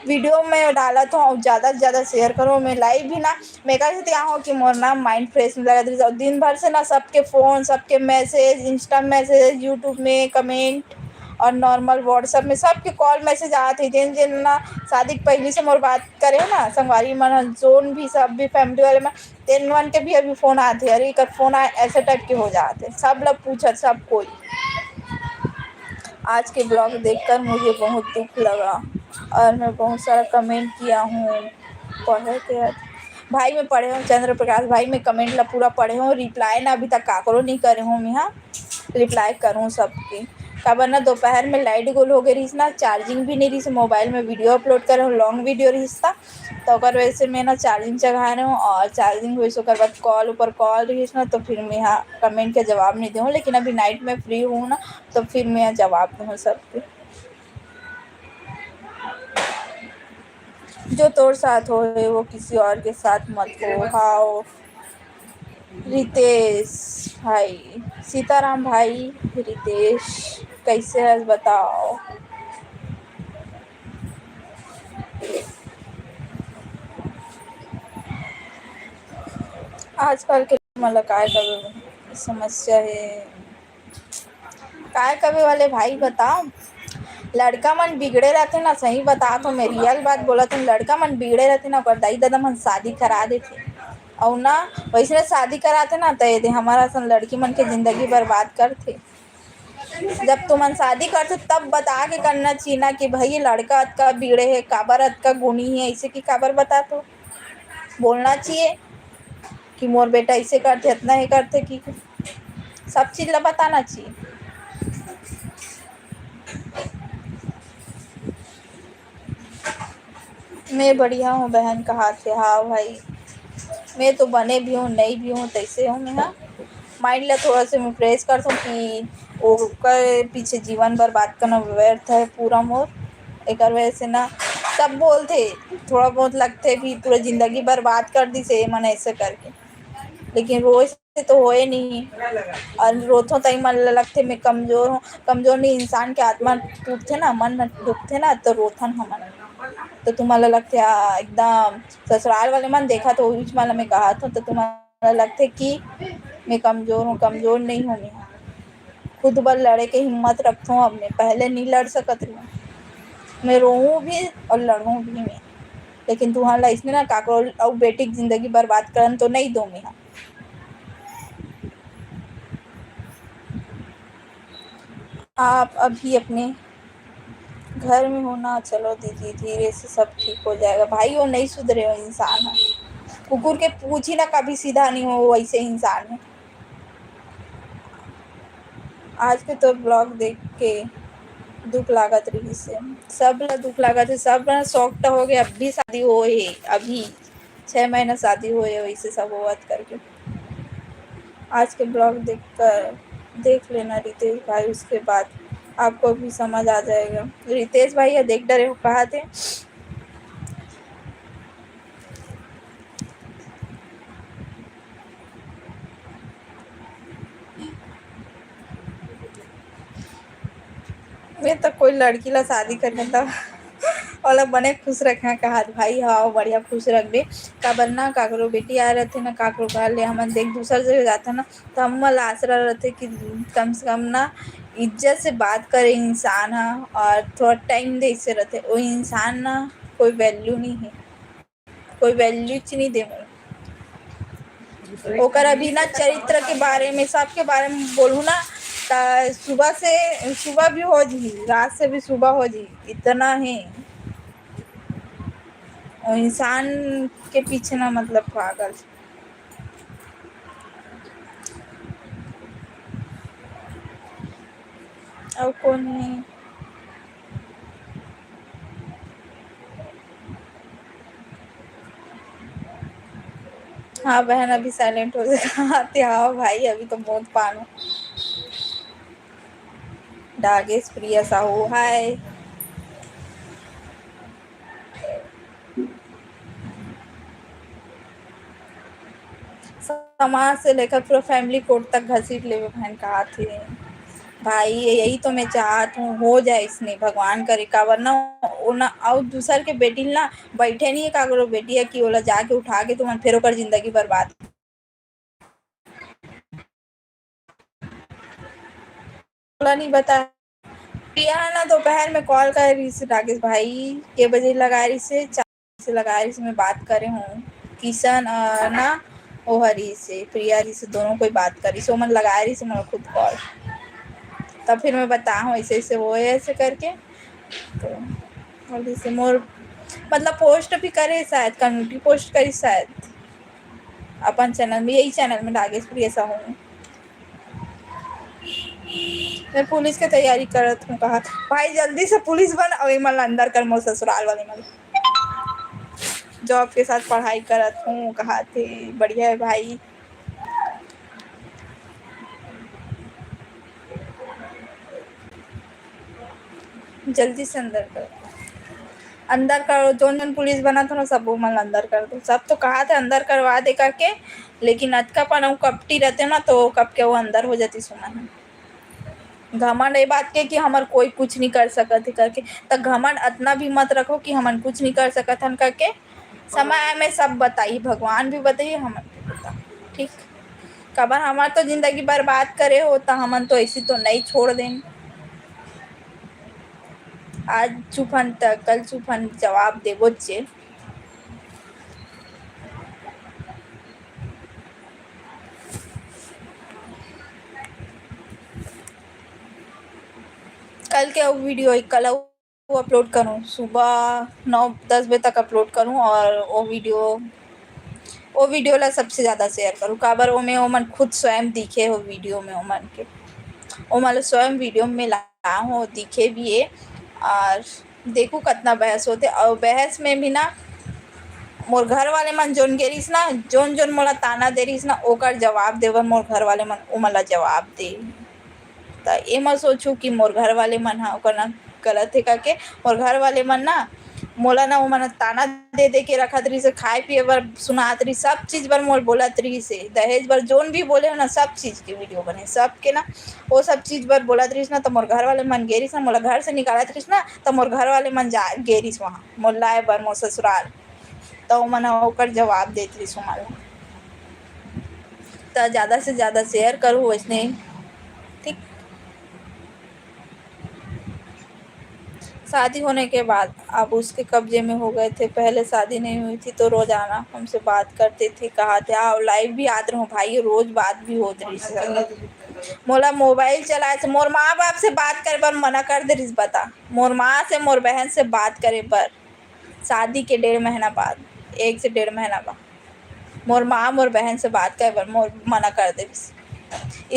वीडियो में डालत हूँ और ज़्यादा से ज़्यादा शेयर करो। मैं लाइव भी ना, मैं कह सकती हूँ कि मोर ना माइंड फ्रेश में लगा दीजिए। और दिन भर से ना सबके फ़ोन, सबके मैसेज, इंस्टा मैसेज, यूट्यूब में कमेंट और नॉर्मल व्हाट्सएप में सबके कॉल मैसेज आत है। जिन जिन ना शादी के पहले से मोर बात करे है ना, संगवारी मन, जोन भी, सब भी फैमिली वाले मन, तेन मन के भी अभी फोन आत है। अरे एकर फोन आए, ऐसे टाइप के हो जात है। सब लोग पूछत, सब कोई। आज के ब्लॉग देखकर मुझे बहुत दुख लगा और मैं बहुत सारा कमेंट किया हूँ, पढ़े के। भाई मैं पढ़े हूँ चंद्र प्रकाश भाई, मैं कमेंट ला पूरा पढ़े हूँ, रिप्लाई ना अभी तक काकरो नहीं करे हूँ मैं, हाँ रिप्लाई करूँ सबके। काबर ना दोपहर में लाइट गोल हो गई रहीस ना, चार्जिंग भी नहीं रहीस, मोबाइल में वीडियो अपलोड करे हूँ, लॉन्ग वीडियो रहीस था, तो ओकर वजह से मैं ना चार्जिंग चढ़ाए रहे हूँ और चार्जिंग होइस ओकर बाद कॉल ऊपर कॉल रहीस ना, तो फिर मैं यहाँ कमेंट के जवाब नहीं दूँ, लेकिन अभी नाइट में फ्री हूँ ना, तो फिर मैं जवाब दूँ सबके। जो तोर साथ होए वो किसी और के साथ मत हो। हाँ रितेश भाई, सीताराम भाई, रितेश कैसे है बताओ। आजकल के मन ला काय कबे समस्या हे, काय कबे वाले भाई बताओ। लड़का मन बिगड़े रहते ना, सही बतात हूँ मैं, रियल बात बोलत हूँ, लड़का मन बिगड़े रहते ना, ओकर दाई ददा मन शादी करा देथे, अउ ना वैसने शादी कराथे ना, त ये दे हमारा सन लड़की मन के जिंदगी बर्बाद करथे। जब तुमन शादी करथे तब बता के करना चाहिए ना कि भाई ये लड़का अतका बिगड़े हे, काबर अतका गुणी हे, ऐसे कि काबर बता तो बोलना चाहिए कि मोर बेटा ऐसे करथे, इतना ही करथे कि सब चीज ला बताना चाहिए। मैं बढ़िया हूँ बहन, कहा थे? हाँ भाई, मैं तो बने भी हूँ, नहीं भी हूँ, तैसे हूँ मैं। हाँ, माइंड ला थोड़ा सा मैं फ्रेश कर सकूँ कि ओकर पीछे जीवन बर्बाद करना व्यर्थ है पूरा मोर। एकर वजह से ना सब बोलते, थोड़ा बहुत लगते भी पूरा जिंदगी बर्बाद कर दी से मन ऐसे करके, लेकिन रोज से तो होए नहीं। और रोथों त इमन ल लगथे मैं कमजोर हूँ, कमजोर नहीं, इंसान के आत्मा टूटथे ना, मन दुखथे ना, तो रोथन हमन। तो तुमन ल लगथे, आ, एकदम ससुराल वाले मन देखा तो उही मन ल मैं कहत हूँ, तो तुमन ल लगथे कि मैं कमजोर हूँ, कमजोर नहीं हूँ मैं। खुद बर लड़े के हिम्मत रखथों अब मैं, पहले नहीं लड़ सकत रहूँ। मैं रोहूँ भी और लड़हूँ भी मैं, लेकिन तुहर ला इसने ना काकरो अउ बेटी के जिंदगी बर्बाद करन तो नहीं दो मैं। आप अभी अपने घर में हो ना, चलो दीदी, धीरे से सब ठीक हो जाएगा। भाई, वो नहीं सुधरे, वो इंसान है। कुकुर के पूछी ना, कभी सीधा नहीं हो, वो वैसे इंसान है। आज के तोर ब्लॉग देख के दुख लागत रहिस हे। सब ला दुख लागत हे, सब ला शौक त हो गए, अभी शादी हो हे, अभी छः महीना शादी हो हे, वैसे सब होवत करके। आज के ब्लॉग देख कर, देख लेना रितेश भाई, उसके बाद आपको भी समझ आ जाएगा। रितेश भाई, ये देख डरे हो, कहा थे। मैं तो कोई लड़की ला शादी करना था, ओला बने खुश रखना कहा भाई। हाँ, बढ़िया खुश रखबे, काबर ना काकरो बेटी आ रहथे ना काकरो घर ले, हमन देख दूसर जगह जाथन ना, तो हमन ला आसरा रहथे कि कम से कम ना इज्जत से बात करे इंसान ह, और थोड़ा टाइम दे, इससे रहथे। वो इंसान ना कोई वैल्यू नहीं है, कोई वैल्यू च नहीं दे मोला। ओकर अभी ना चरित्र के बारे में, सबके बारे में बोलूँ ना, त सुबह से, सुबह भी हो जी, रात से भी सुबह हो जी, इतना है। और इंसान के पीछे ना, मतलब, पागल। और कौन है? हाँ बहन, अभी साइलेंट हो जा। हाँ भाई, अभी तो बहुत पानो। डागेश प्रिया साहू, हाय। समाज से लेकर पूरा फैमिली कोर्ट तक घसीट लेवे बहन, कहा थे। भाई, यही तो मैं चाहत हूँ, हो जाए इसने, भगवान करे, काबर ना, वो ना, और दूसर के बेटी ना बैठे नहीं है, काकरो बेटी है कि ओला जाके उठा के तुमन फिर ओकर जिंदगी बर्बाद। ओला नहीं बता। प्रिया ना दोपहर में कॉल कर रही से, राकेश भाई के बजे लगा रही से, चार से लगा रही से, मैं बात करे हूँ। किशन, अ, ना, वो हरी से, प्रिया जी से, दोनों कोई बात करी से, ओमन लगा रही से मोला खुद कॉल। तब फिर मैं बता हूँ, ऐसे, ऐसे वो है, ऐसे करके। तो जल्दी से मोर, मतलब, पोस्ट भी करे शायद, कम्युनिटी पोस्ट करी शायद अपन चैनल में, यही चैनल में, डागेश प्रिया साहू में। मैं पुलिस के तैयारी करत हूँ, कहा भाई, जल्दी से पुलिस बन, अउ एमन ला अंदर कर, मोर ससुराल वाले मन। जॉब के साथ पढ़ाई करत हूँ, कहा थे, बढ़िया है भाई। जल्दी से अंदर करो, अंदर करो। जोन जोन पुलिस बनत हो ना, सब वो मन अंदर कर दो। सब तो कहा थे अंदर करवा दे करके, लेकिन अतका पन वो कपटी रहते ना, तो कब के वो अंदर हो जाती सुना है। घमंड ये बात के कि हमर कोई कुछ नहीं कर सकत है करके, त घमंड अतना भी मत रखो कि हमन कुछ नहीं कर सकत हन करके। समय में सब बताई, भगवान भी बताई, हमन भी बताई, ठीक? काबर हमार तो जिंदगी बर्बाद करे हो, त हमन तो ऐसी तो नहीं छोड़ देन। आज चुप हन त कल चुप हन, जवाब देबो चे। कल के वो वीडियो, कल वो अपलोड करूँ, सुबह नौ दस बजे तक अपलोड करूँ, और वो वीडियो, वो वीडियो ला सबसे ज़्यादा शेयर करूँ। काबर ओमे ओमन खुद स्वयं दिखे हो वीडियो में, ओमन के, ओमन ला स्वयं वीडियो में ला हो, दिखे भी है। और देखू कितना बहस होते, और बहस में भी ना, मोर घर वाले मन जोन गे रहिस ना, जोन जोन मोला ताना दे रहिस ना, ओकर जवाब देवन मोर घर वाले मन, ओमन ला जवाब दे। त एमा सोचू कि मोर घर वाले मन ह ओकर ना गलत हे करके। मोर घर वाले मन ना मोला ना ओमन ताना दे दे के रखत रहिस हे, खाए पिए बर सुनात रहिस, सब चीज बर मोला बोलत रहिस हे, दहेज बर जोन भी बोले हो ना, सब चीज के वीडियो बने, सब के ना, वो सब चीज बर बोलत रहिस ना, त मोर घर वाले मन गे रहिस ना, मोला घर से निकालत रहिस ना, त मोर घर वाले मन जा, गे रहिस वहाँ, मोर लाए बर, मोर ससुराल। त ओमन ह ओकर जवाब देत रहिस ओमन ला। त ज्यादा से ज्यादा शेयर करू वैसने, ठीक? शादी होने के बाद अब उसके कब्जे में हो गए थे। पहले शादी नहीं हुई थी तो रोजाना हमसे बात करते थे, कहा थे, "आओ, लाइव भी आत रहो भाई।" रोज बात भी होत रहिस हे। मोला मोबाइल चलाए से, मोर माँ बाप से बात करे बर मना कर दे रहिस, बता। मोर माँ से, मोर बहन से बात करे बर शादी के डेढ़ महीना बाद, एक से डेढ़ महीना बाद मोर माँ, मोर बहन से बात करे बर मोर मना कर देविस।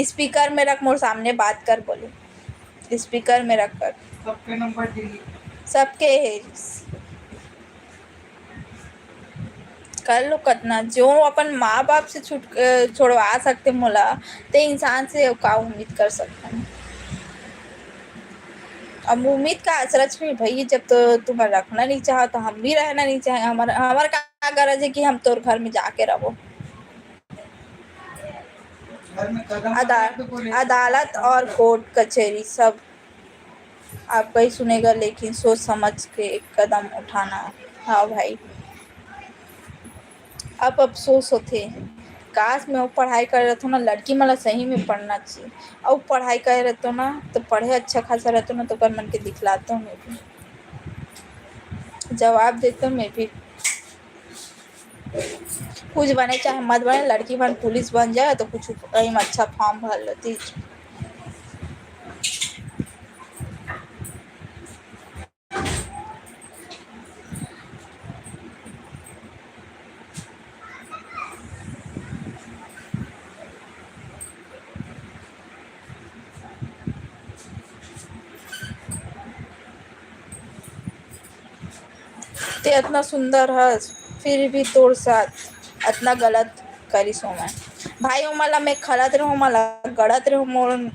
स्पीकर में रख, मोर सामने बात कर, बोले, "स्पीकर में रख कर।" सबके नंबर डिलीट। सबके हे। कर लो कतना, जो अपन माँ बाप से छुट-, अ, छोड़वा सकते मोला, ते इंसान से का उम्मीद कर सकथन? अब उम्मीद का असरच में भई, जब तो तुमन रखना नहीं चाहो, तो हम भी रहना नहीं चाहे। हमर, हमर का गरज है कि हम तोर घर में जाके रहो? घर में कदम अदा-, रखना तो बोले। अदालत और कोर्ट कचहरी सब आपका ही सुनेगा, लेकिन सोच समझ के एक कदम उठाना। हाँ भाई, अब अफसोस होथे, काश मैं वो पढ़ाई करे रहतो ना, लड़की मन ला सही में पढ़ना चाहिए। अउ पढ़ाई करे रहतो ना, तो पढ़े अच्छा खासा रहतो ना, तो ओकर मन के दिखलातो मैं भी, जवाब देतो मैं भी। कुछ बने चाहे मत बने, लड़की मन पुलिस बन जाए तो कुछ कहीं अच्छा फॉर्म भर लेती। ते अतना सुंदर हस, फिर भी तोर साथ अतना गलत करिस हो मैं। भाई, ओमन ला मैं खलत रहूं, ओमन ला गड़त रहूं, मोर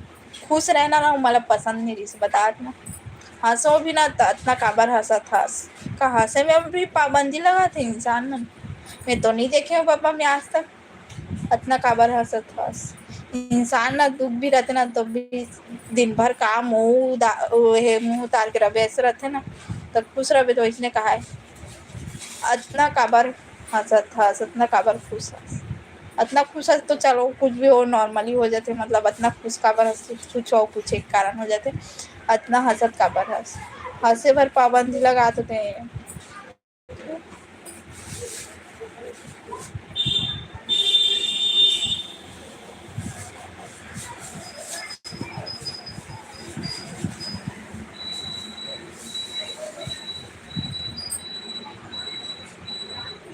खुश रहना ना, ओमन ला पसंद नहीं रहिस, बतात ना। हंसो भी ना, त अतना काबर हंसत हस? का हंसे में भी पाबंदी लगाथे इंसान मन? मैं तो नहीं देखे हूँ पापा मैं आज तक। अतना काबर हंसत हस? इंसान ना दुख भी रहते ना, तो भी दिन भर काम, मुंह उदा-, वो हे, मुंह उतार के रबे, ऐसे रहते ना, तो खुश रबे, तो इसने कहा है, "अतना काबर हंसत हस, अतना काबर खुश हस?" अतना खुश हस तो चलो, कुछ भी हो, normally हो जाते, मतलब, अतना खुश काबर हस, कुछ हो, कुछ एक कारण हो जाते, अतना हंसत काबर हस? हंसे भर पाबंदी लगा देते हैं।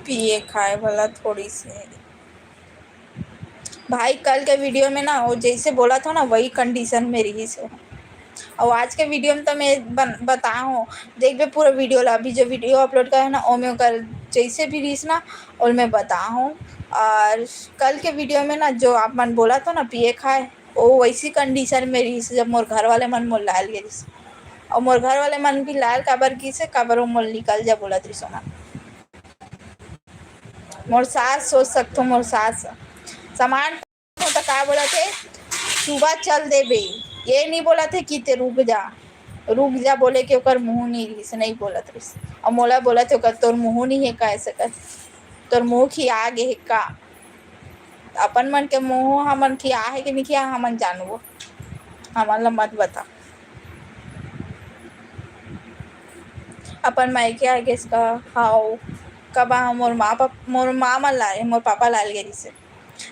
पिए खाए वाला थोड़ी से। भाई, कल के वीडियो में ना, वो जैसे बोला था ना, वही कंडीशन में रहिस हे। और आज के वीडियो में तो मैं बन-, बताए हूँ, देखबे पूरा वीडियो ला, अभी जो वीडियो अपलोड करे ना, ओमे ओकर जैसे भी रहिस ना, और मैं बताए हूँ। और कल के वीडियो में ना, जो आप मन बोला था ना, पिए खाए, वो वैसी कंडीशन में रहिस, जब मोर घर वाले मन मोर लायल गे रहिस। और मोर घर वाले मन भी लायल काबर गिस हे, काबर वो मोर निकल जा बोलत रहिस ओमन। मोर सास सोच सकथो, मोर सास सामान तो का बोलत हे, "सुबह चल देबे।" ये नहीं बोलत हे कि ते रुक जा, रुक जा बोले के ओकर मुंह नहीं रहिस, नहीं बोलत रहिस। और मोला बोलत हे, "ओकर तोर मुंह नहीं है का ऐसे कर? तोर मुंह खिया गे हे का?" अपन मन के मुंह हमन खिया हे कि नहीं खिया, हमन जानबो, हमन ला मत बता। अपन मायके आ गेस का? हाव। कब आ? मोर माँ पाप-, मोर माँ मन लाए, मोर पापा लाल गे रहिसे।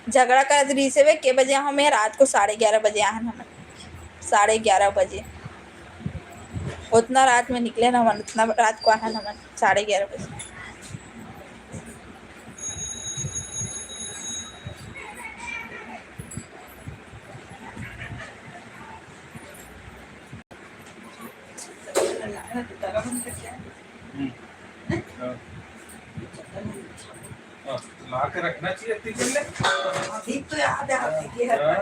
झगड़ा करत रहिसे वे, के बजे आए हमें? रात को साढ़े ग्यारह बजे आए हमन। साढ़े ग्यारह बजे। उतना रात में निकले ना हमन, उतना रात को आए हमन, साढ़े ग्यारह बजे। हम्म। हाँ। हाँ, ला के रखना चाहिए, ठीक है ले। अभी तो याद है आपकी, ये है। हाँ।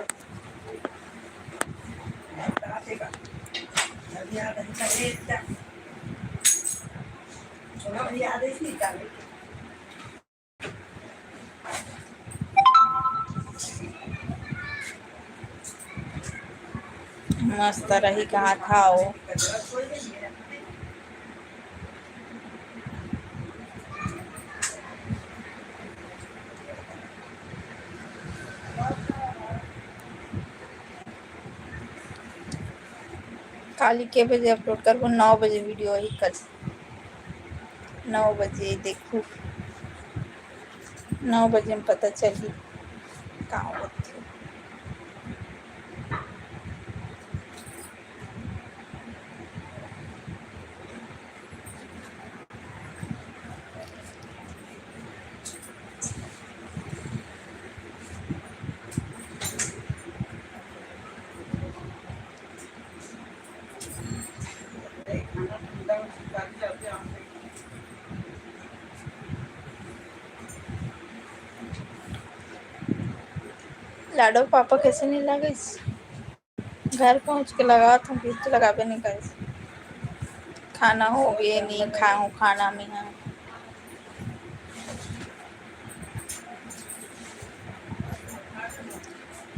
याद आएगा। अभी याद है, चलिए, क्या? मस्त रही कहात हव। काली के बजे upload करबो? नौ बजे video आही कल। नौ बजे देखू, नौ बजे में पता चलही का होथे। लाडो पापा कैसे नहीं लगिस? घर पहुँच के लगात हूँ, फिर तो लगाबे नहीं करिस। खाना हो गए, नहीं खाऊँ खाना में है।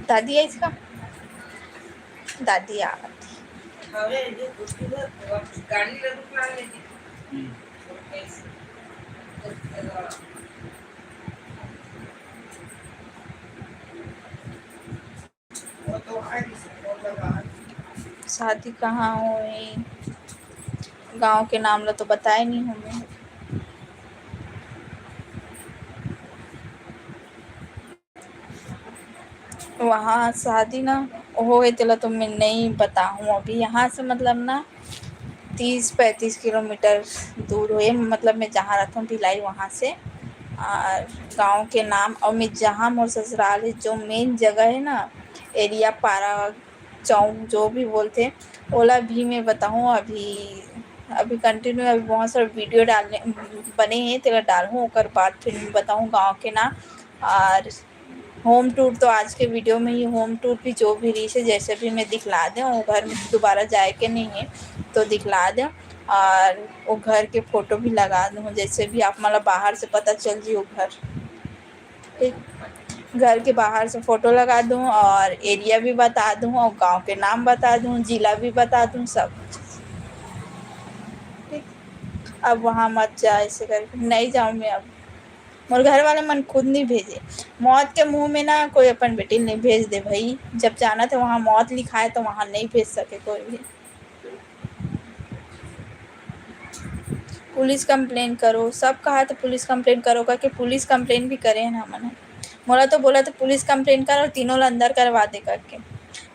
दादी है इसका, दादी आ। शादी कहाँ होए? गाँव के नाम ला तो बताए नहीं हमें। वहाँ शादी ना होए तेला तो मैं नहीं बताहूँ अभी। यहाँ से मतलब ना तीस पैंतीस किलोमीटर दूर होए, मतलब मैं जहाँ रहता हूँ भिलाई वहाँ से। और गाँव के नाम और मैं जहाँ मोर ससुराल है, जो main जगह है ना, एरिया पारा चौक जो भी बोलते, ओला भी मैं बताहूँ। अभी अभी continue अभी बहुत सारा video डालने बने हैं, तेला डालहूँ, ओकर बाद फिर मैं बताहूँ गाँव के नाम। और home tour तो आज के video में ही home tour भी जो भी रहिस हे, जैसे भी मैं दिखला दें, वो घर में दोबारा जाए के नहीं है तो दिखला दें। और वो घर के photo भी लगा दूँ, जैसे भी आप मतलब बाहर से पता चल जी वो घर। ठीक, घर के बाहर से photo लगा दूँ और एरिया भी बता दूँ और गांव के नाम बता दूँ, जिला भी बता दूँ, सब कुछ। ठीक, अब वहाँ मत जा, ऐसे करके नहीं जाऊँ मैं अब। मोर घर वाले मन खुद नहीं भेजे। मौत के मुंह में ना कोई अपन बेटी नहीं भेज दे भाई। जब जाना था वहाँ मौत लिखाए तो वहाँ नहीं भेज सके कोई भी। पुलिस complain करो, सब कहा तो पुलिस complain करो करके पुलिस complain भी करे हैं ना हमन। मोला तो बोला तो पुलिस complain कर और तीनों ला अंदर करवा दे करके।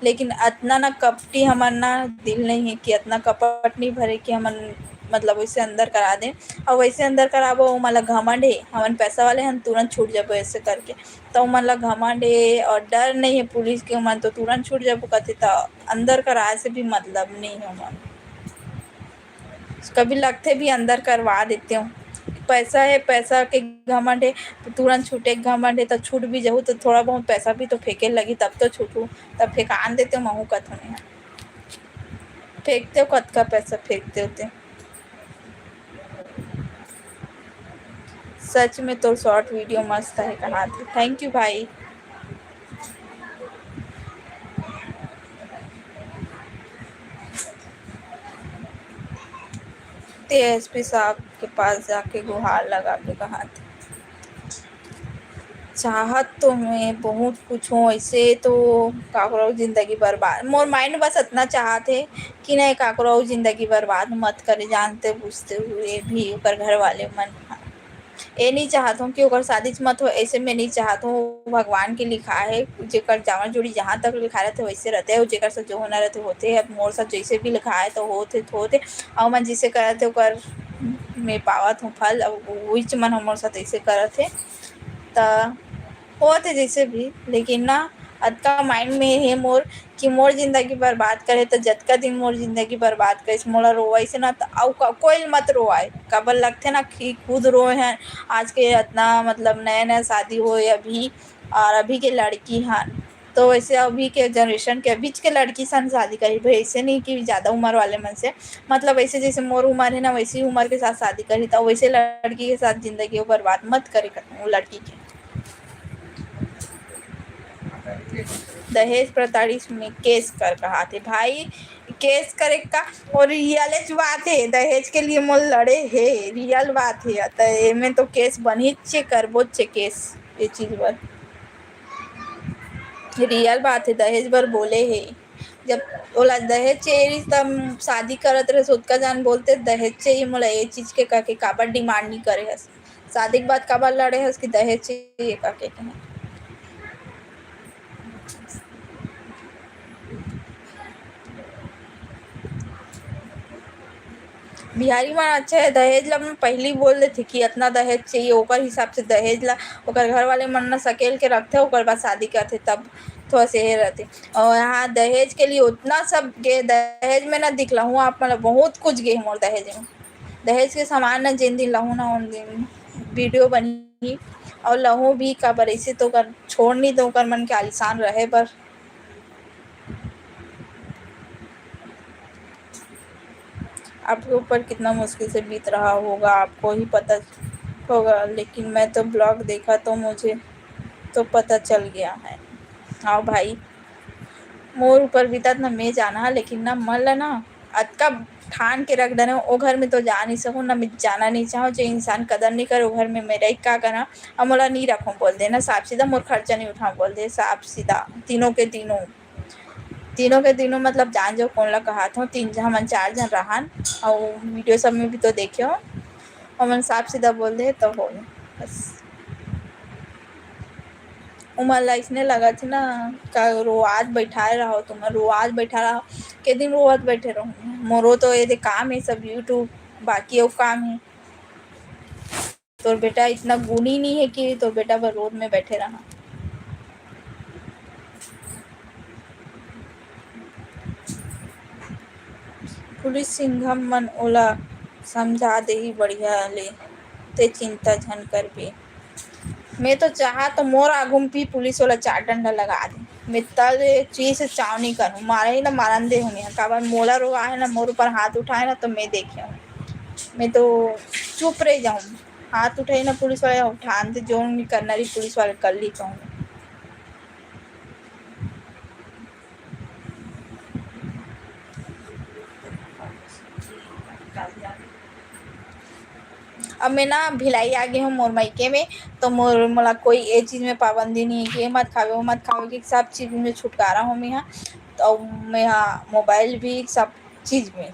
लेकिन अतना ना कपटी हमन ना दिल नहीं है कि अतना कपट नहीं भरे कि हमन मतलब वैसे अंदर करा दें। और वैसे अंदर कराबो, वो मतलब घमंड है, हमन पैसा वाले हन, तुरंत छूट जाबो ऐसे करके। तो मन ला घमंड है और डर नहीं है पुलिस के, मन तो तुरंत छूट जाबो कथे, तो अंदर कराए से भी मतलब नहीं है मन। कभी लगथे भी अंदर करवा देते हो, पैसा है, पैसा के घमंड है तो तुरंत छूटे के घमंड है, तो छूट भी जाहू तो थोड़ा बहुत पैसा भी तो फेंके लगी तब तो छूटू, तब फेंकान देते हो महू कथों में। फेंकते हो कतका पैसा फेंकते होते। सच में तोर short video मस्त है कहा थे। Thank you भाई। ते एसपी साहब के पास जाके गुहार लगा के कहा थे। चाहत तो मैं बहुत कुछ हूँ, ऐसे तो काकरो जिंदगी बर्बाद, मोर mind बस इतना चाहत है कि नहीं काकरो जिंदगी बर्बाद मत करे, जानते बुझते हुए भी ओकर घर वाले मन। ये नहीं चाहत हूँ कि ओकर शादी मत हो, ऐसे मैं नहीं चाहत हूँ। भगवान के लिखा है, जेकर जावना जोड़ी जहाँ तक लिखा रहते वैसे रहते हैं, जेकर साथ जो होना रहते होते हैं। अब मोर साथ जैसे भी लिखा है तो होते तो होते, और मैं जिसे करत है ओकर मैं पावत हूँ फल। अब वही मन हमर साथ ऐसे करत है त होत हे जैसे भी, लेकिन ना अतका mind में हे मोर कि मोर जिंदगी बर्बाद करे, त जतका दिन मोर जिंदगी बर्बाद करे, मोला रोवाई से ना त अउ क-, कोई मत रोवाए। काबर लगथे ना कि खुद रोए हैं, आज के अतना मतलब नया नया शादी होए अभी, और अभी के लड़की हन, तो वैसे अभी के generation के बीच के लड़की सन शादी करही भाई, ऐसे नहीं कि ज्यादा उम्र वाले मन से, मतलब ऐसे जैसे मोर उम्र है ना, वैसी उम्र के साथ शादी करही, तो वैसे लड़की के साथ जिंदगी बर्बाद मत करे कर वो लड़की के। दहेज प्रताड़ित में केस कर कहाथे भाई, केस करे का। और रियल बात है, दहेज के लिए मोर लड़े हे, रियल बात है। त एमे तो केस बनहीच हे, करबोच हे केस ये चीज बर। रियल बात है, दहेज बर बोले हे। जब ओला दहेज चाहिए रहिस, तब शादी करत रहे, सोतका जान बोलते, "दहेज चाहिए मोला ये चीज के," कह के काबर डिमांड नहीं करे हस? शादी के बाद काबर लड़े हस कि दहेज चाहिए कह के कहे? बिहारी मन अच्छा है, दहेज ला मन पहली बोल देथे कि इतना दहेज चाहिए, ओकर हिसाब से दहेज ला ओकर घर वाले मन न सकेल के रखथे, ओकर बाद शादी करथे, तब थोड़ा से हे रहथे। और यहाँ दहेज के लिए उतना सब गे, दहेज में ना दिखला हूँ आप, मतलब बहुत कुछ गे मोर दहेज में। दहेज के सामान ना जिन दिन लहूँ ना, उन दिन वीडियो बनही। और लहूँ भी काबर, ऐसे तो कर छोड़ नहीं दो, कर मन के आलिशान रहे बर। आपके ऊपर कितना मुश्किल से बीत रहा होगा, आपको ही पता होगा, लेकिन मैं तो ब्लॉग देखा तो मुझे तो पता चल गया है। हाँ भाई, मोर ऊपर बीतत ना, मैं जाना, लेकिन ना मन ला ना अतका ठान के रख देना, ओ घर में तो जा नहीं सकूँ ना, मैं जाना नहीं चाहूँ। जो इंसान कदर नहीं करे, ओ घर में मेरा ही का करना, अब मोला नहीं रखूँ बोल देना, साफ सीधा मोर खर्चा नहीं उठाऊँ बोल दे, साफ सीधा तीनों के तीनों। तीनों के तीनों मतलब जान जो कौन ला कहात हूँ, तीन झ-, हमन चार झन रहन, और वीडियो सब में भी तो देखे हो, हमन साफ सीधा बोल दे तो हो बस। उमन ला इसने लगत हे ना, का रोआत बैठाए रहो, तुम रोआत बैठा रहो, के दिन रोआत बैठे रहो? मोरो तो ये दे काम है सब YouTube, बाकी वो काम है। तोर बेटा इतना गुणी नहीं है कि तोर बेटा बर रोड में बैठे रहा। पुलिस सिंघम मन ओला समझा देही बढ़िया ले, ते चिंता झन करबे। मैं तो चाहा तो मोर आगू में भी पुलिस वाला चार डंडा लगा दे। मैं तल चीज से चाव नहीं करूँ, मारे ही ना मारन दे हूँ। काबर मोला रोआ है ना, मोर ऊपर हाथ उठाए ना तो मैं देखे हूँ, मैं तो चुप रह जाऊँ। हाथ उठाई ना पुलिस वाले, उठान दे, जो नहीं करना रही पुलिस वाले कर ली कहूँ। अब मैं ना भिलाई आ गई हूँ मोर मायके में, तो मोर, मोला कोई ये चीज में पाबंदी नहीं है कि ये मत खावे, वो मत खावे, कि सब चीज में छुटकारा हूँ मैं यहाँ। तो मैं यहाँ मोबाइल भी, सब चीज में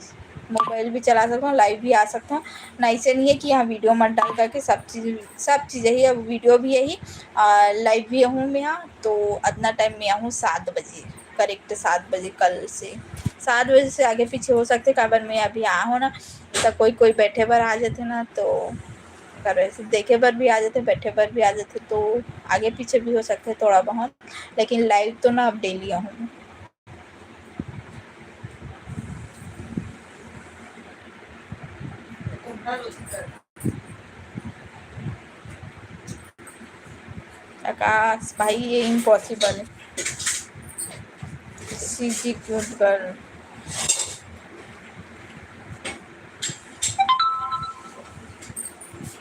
मोबाइल भी चला सकता हूँ, लाइव भी आ सकता हूँ। ना ऐसे नहीं है कि यहाँ वीडियो मत डाल करके, सब चीज, सब चीज यही, अब वीडियो भी यही, लाइव भी हूँ मैं यहाँ। तो अतना टाइम में आहूँ सात बजे, करेक्ट सात बजे कल से। सात बजे से आगे पीछे हो सकथे, काबर मैं अभी आहूँ ना, तो कोई कोई बैठे बर आ जाथे ना, तो अगर वैसे देखे बर भी आ जाथे, बैठे बर भी आ जाथे, तो आगे पीछे भी हो सकथे थोड़ा बहुत, लेकिन लाइव तो ना अब डेली आहूँ। आकाश भाई, ये इम्पॉसिबल है। CG cute girl.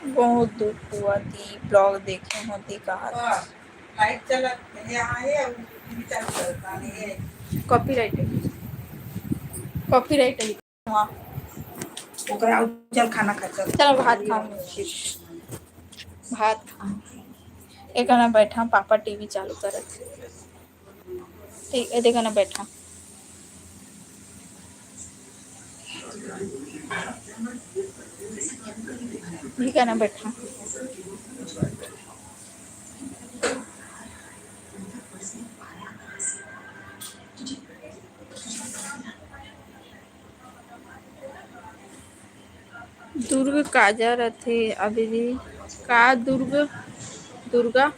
बहुत दुख हुआ थी, ब्लॉग देखे होती कहा। लाइट चला, यहाँ है, अब टीवी चालू करता नहीं है। कॉपीराइट है, कॉपीराइट है। हाँ। ओकरा उज्जर खाना खा, चल। चलो, भात खाओ। भात खा। एक ना बैठा, पापा टीवी चालू करत। ठीक है, देखो ना, बैठा। ठीक है ना, बैठा। दुर्ग काजा रथे अभी भी? का दुर्ग, दुर्गा?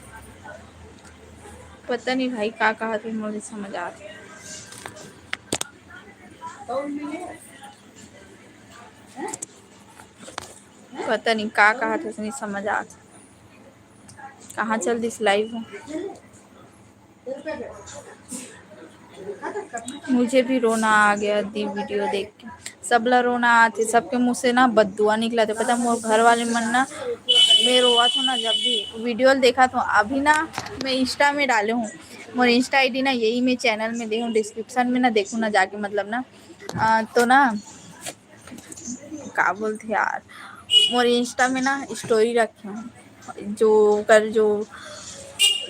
पता नहीं भाई, का कहा थे, मुझे समझ आ रहा। पता नहीं का कहा थे, नहीं समझ आ रहा। कहाँ चल दिस लाइव? मुझे भी रोना आ गया दी वीडियो देख के। सबला रोना आथे, सबके मुँह से ना बददुआ निकलथे। पता मोर घर वाले मन ना, मैं रोवत हूँ ना, जब भी वीडियो देखत हूँ, अभी ना मैं Insta में डाले हूँ, मोर Insta ID ना यही मैं channel में दे हूँ, description में ना देखू ना जाके, मतलब ना, अ, तो ना का बोलथे यार, मोर Insta में ना story रखे हूँ, जो ओकर जो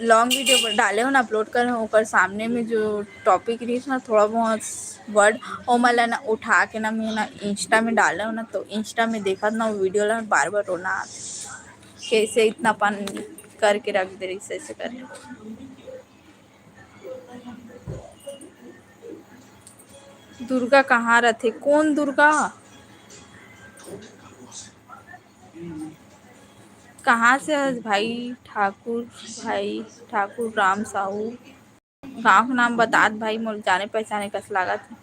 long वीडियो डाले हो ना, upload करे हो, ओकर सामने में जो topic रहिस ना, थोड़ा बहुत word, ओमन ला ना उठा के ना मैं ना Insta में डाले हो ना, तो Insta में देखत ना वो वीडियो ला बार बार रोना आथे, कैसे इतना अपन करके रख दे रहिस ऐसे करके। दुर्गा कहाँ रथे? कौन दुर्गा? कहाँ से हस भाई? ठाकुर भाई, ठाकुर राम साहू। गाँव के नाम बतात भाई, मोर जाने पहचाने कस लागत हे।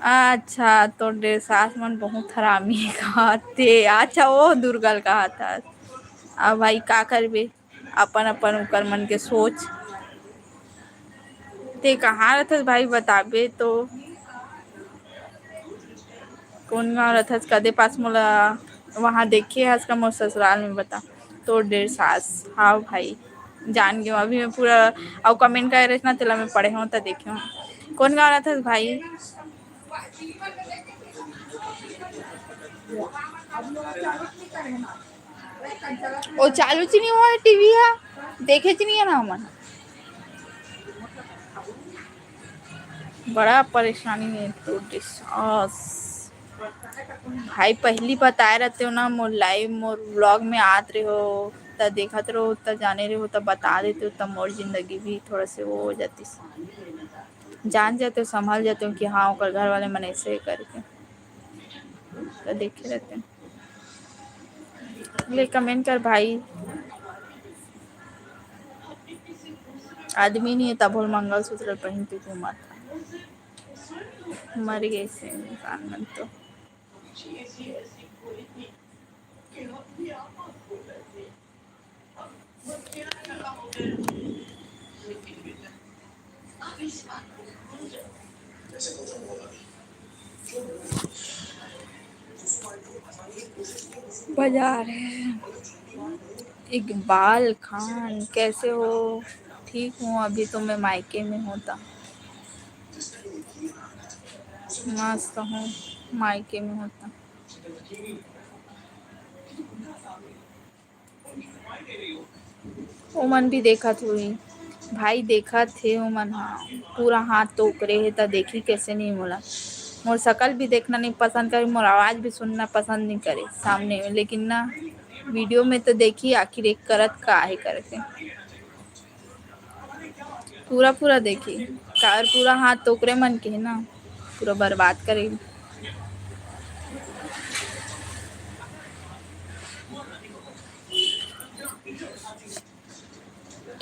अच्छा, तोर डेढ़ सास मन बहुत हरामी हे कहत हे। अच्छा, ओ दुर्गा ल कहत हस। अब भाई का करबे, अपन अपन ओकर मन के सोच। ते कहाँ रथस भाई, बताबे तो। कौन गाँव रथस, कदे पास मोला वहाँ देखे हस का मोर ससुराल में, बता। तोर डेढ़ सास, हाँ भाई, जान गेंव। अभी मैं पूरा अउ comment करे रहिस ना, तेला मैं पढ़े हूँ त देखे हूँ। कौन गाँव रथस भाई? ओ चालू च नहीं हुआ है टीवी, है देखे च नहीं है ना हमन। बड़ा परेशानी है तो डिस्चार्ज। भाई पहली बताए रहते हो ना, मोर live मोर vlog में आत रहे हो, त देखत रहो, त जाने रहे हो, त बता देते हो, त मोर जिंदगी भी थोड़ा से वो हो जाती, जान जाते हो, संभल जाते हो कि हाँ ओकर घर वाले मन ऐसे करके त देखे रहते हैं। ले comment कर भाई। आदमी नहीं है तभो मंगलसूत्र पहन के घूमत, मर गए से इंसान मन तो। बाजार है। इकबाल खान, कैसे हो? ठीक हूँ, अभी तो मैं मायके में हूँ ता। मस्त हूँ, मायके में हूँ ता। ओमन भी देखत होही भाई, देखत हे ओमन ह। पूरा हाथ तो ओकरे हे, त देखी कैसे नहीं मोला। मोर शकल भी देखना नहीं पसंद करे, मोर आवाज भी सुनना पसंद नहीं करे सामने में, लेकिन ना वीडियो में तो देखी आखिर एक करत का हे करके। पूरा पूरा देखी, काबर पूरा हाथ तो ओकरे मन के हे ना, पूरा बर्बाद करे।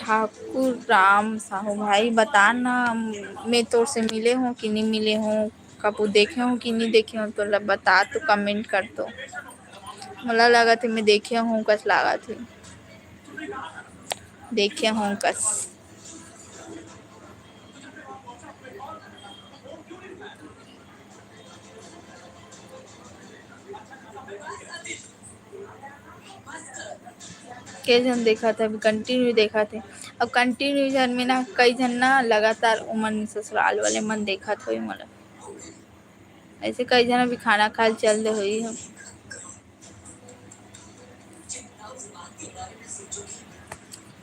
ठाकुर राम साहू भाई, बता ना, मैं तोर से मिले हूँ कि नहीं मिले हूँ, कबू देखे हूँ कि नहीं देखे हूँ, तोला बता तो comment कर तो। मोला लगत हे मैं देखे हूँ कस लागत हे, देखे हूँ कस। के झन देखत हे, अभी continue देखत हे। अब continue झन में ना, कई झन ना लगातार उमन ससुराल वाले मन देखत होही मोला। ऐसे कई झन अभी खाना खाए चल दे होही हम।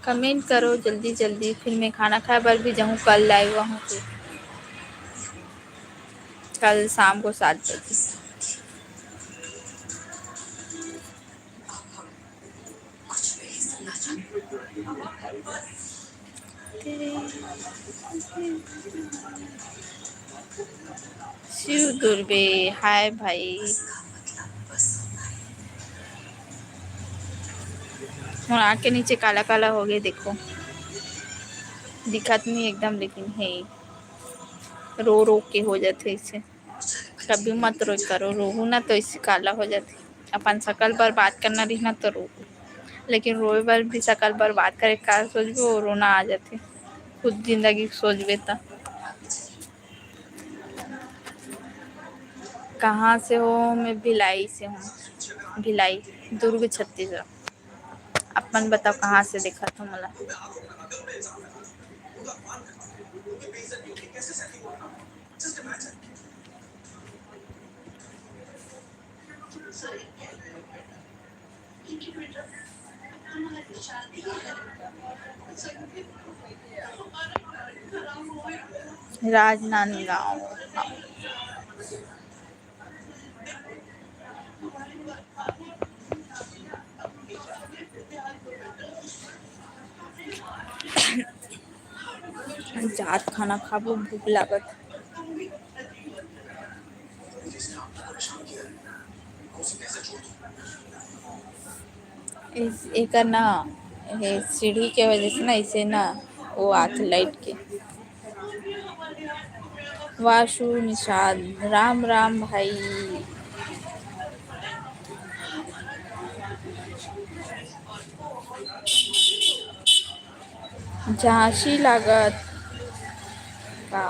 Comment करो जल्दी जल्दी, फिर मैं खाना खाए बर भी जाहूँ, कल live आहूँ फिर, कल शाम को सात बजे। शिव दुर्बे, हाय भाई। मोर आँख के नीचे काला काला हो गए, देखो, दिखत नहीं एकदम, लेकिन हे, रो रो के हो जाथे ऐसे। कभी मत रोई करो, रोहू ना तो ऐसे काला हो जाथे। अपन शकल बर्बाद करना रही ना तो रोहू। लेकिन रोए बर भी, सकल बर्बाद करे का सोचबे, वो रोना आ जाथे, खुद जिंदगी के सोचबे त। कहाँ से हो? मैं भिलाई से हूँ, भिलाई, दुर्ग, छत्तीसगढ़। अपन बताओ, कहाँ से देखत हो मोला? राजनांदगांव। जात खाना खाबो, भूख लागत। इस, एकर ना, ये सीढ़ी के वजह से ना, इसे ना, वो आत लाइट के। वाशु निषाद, राम राम भाई। झांसी लागत का?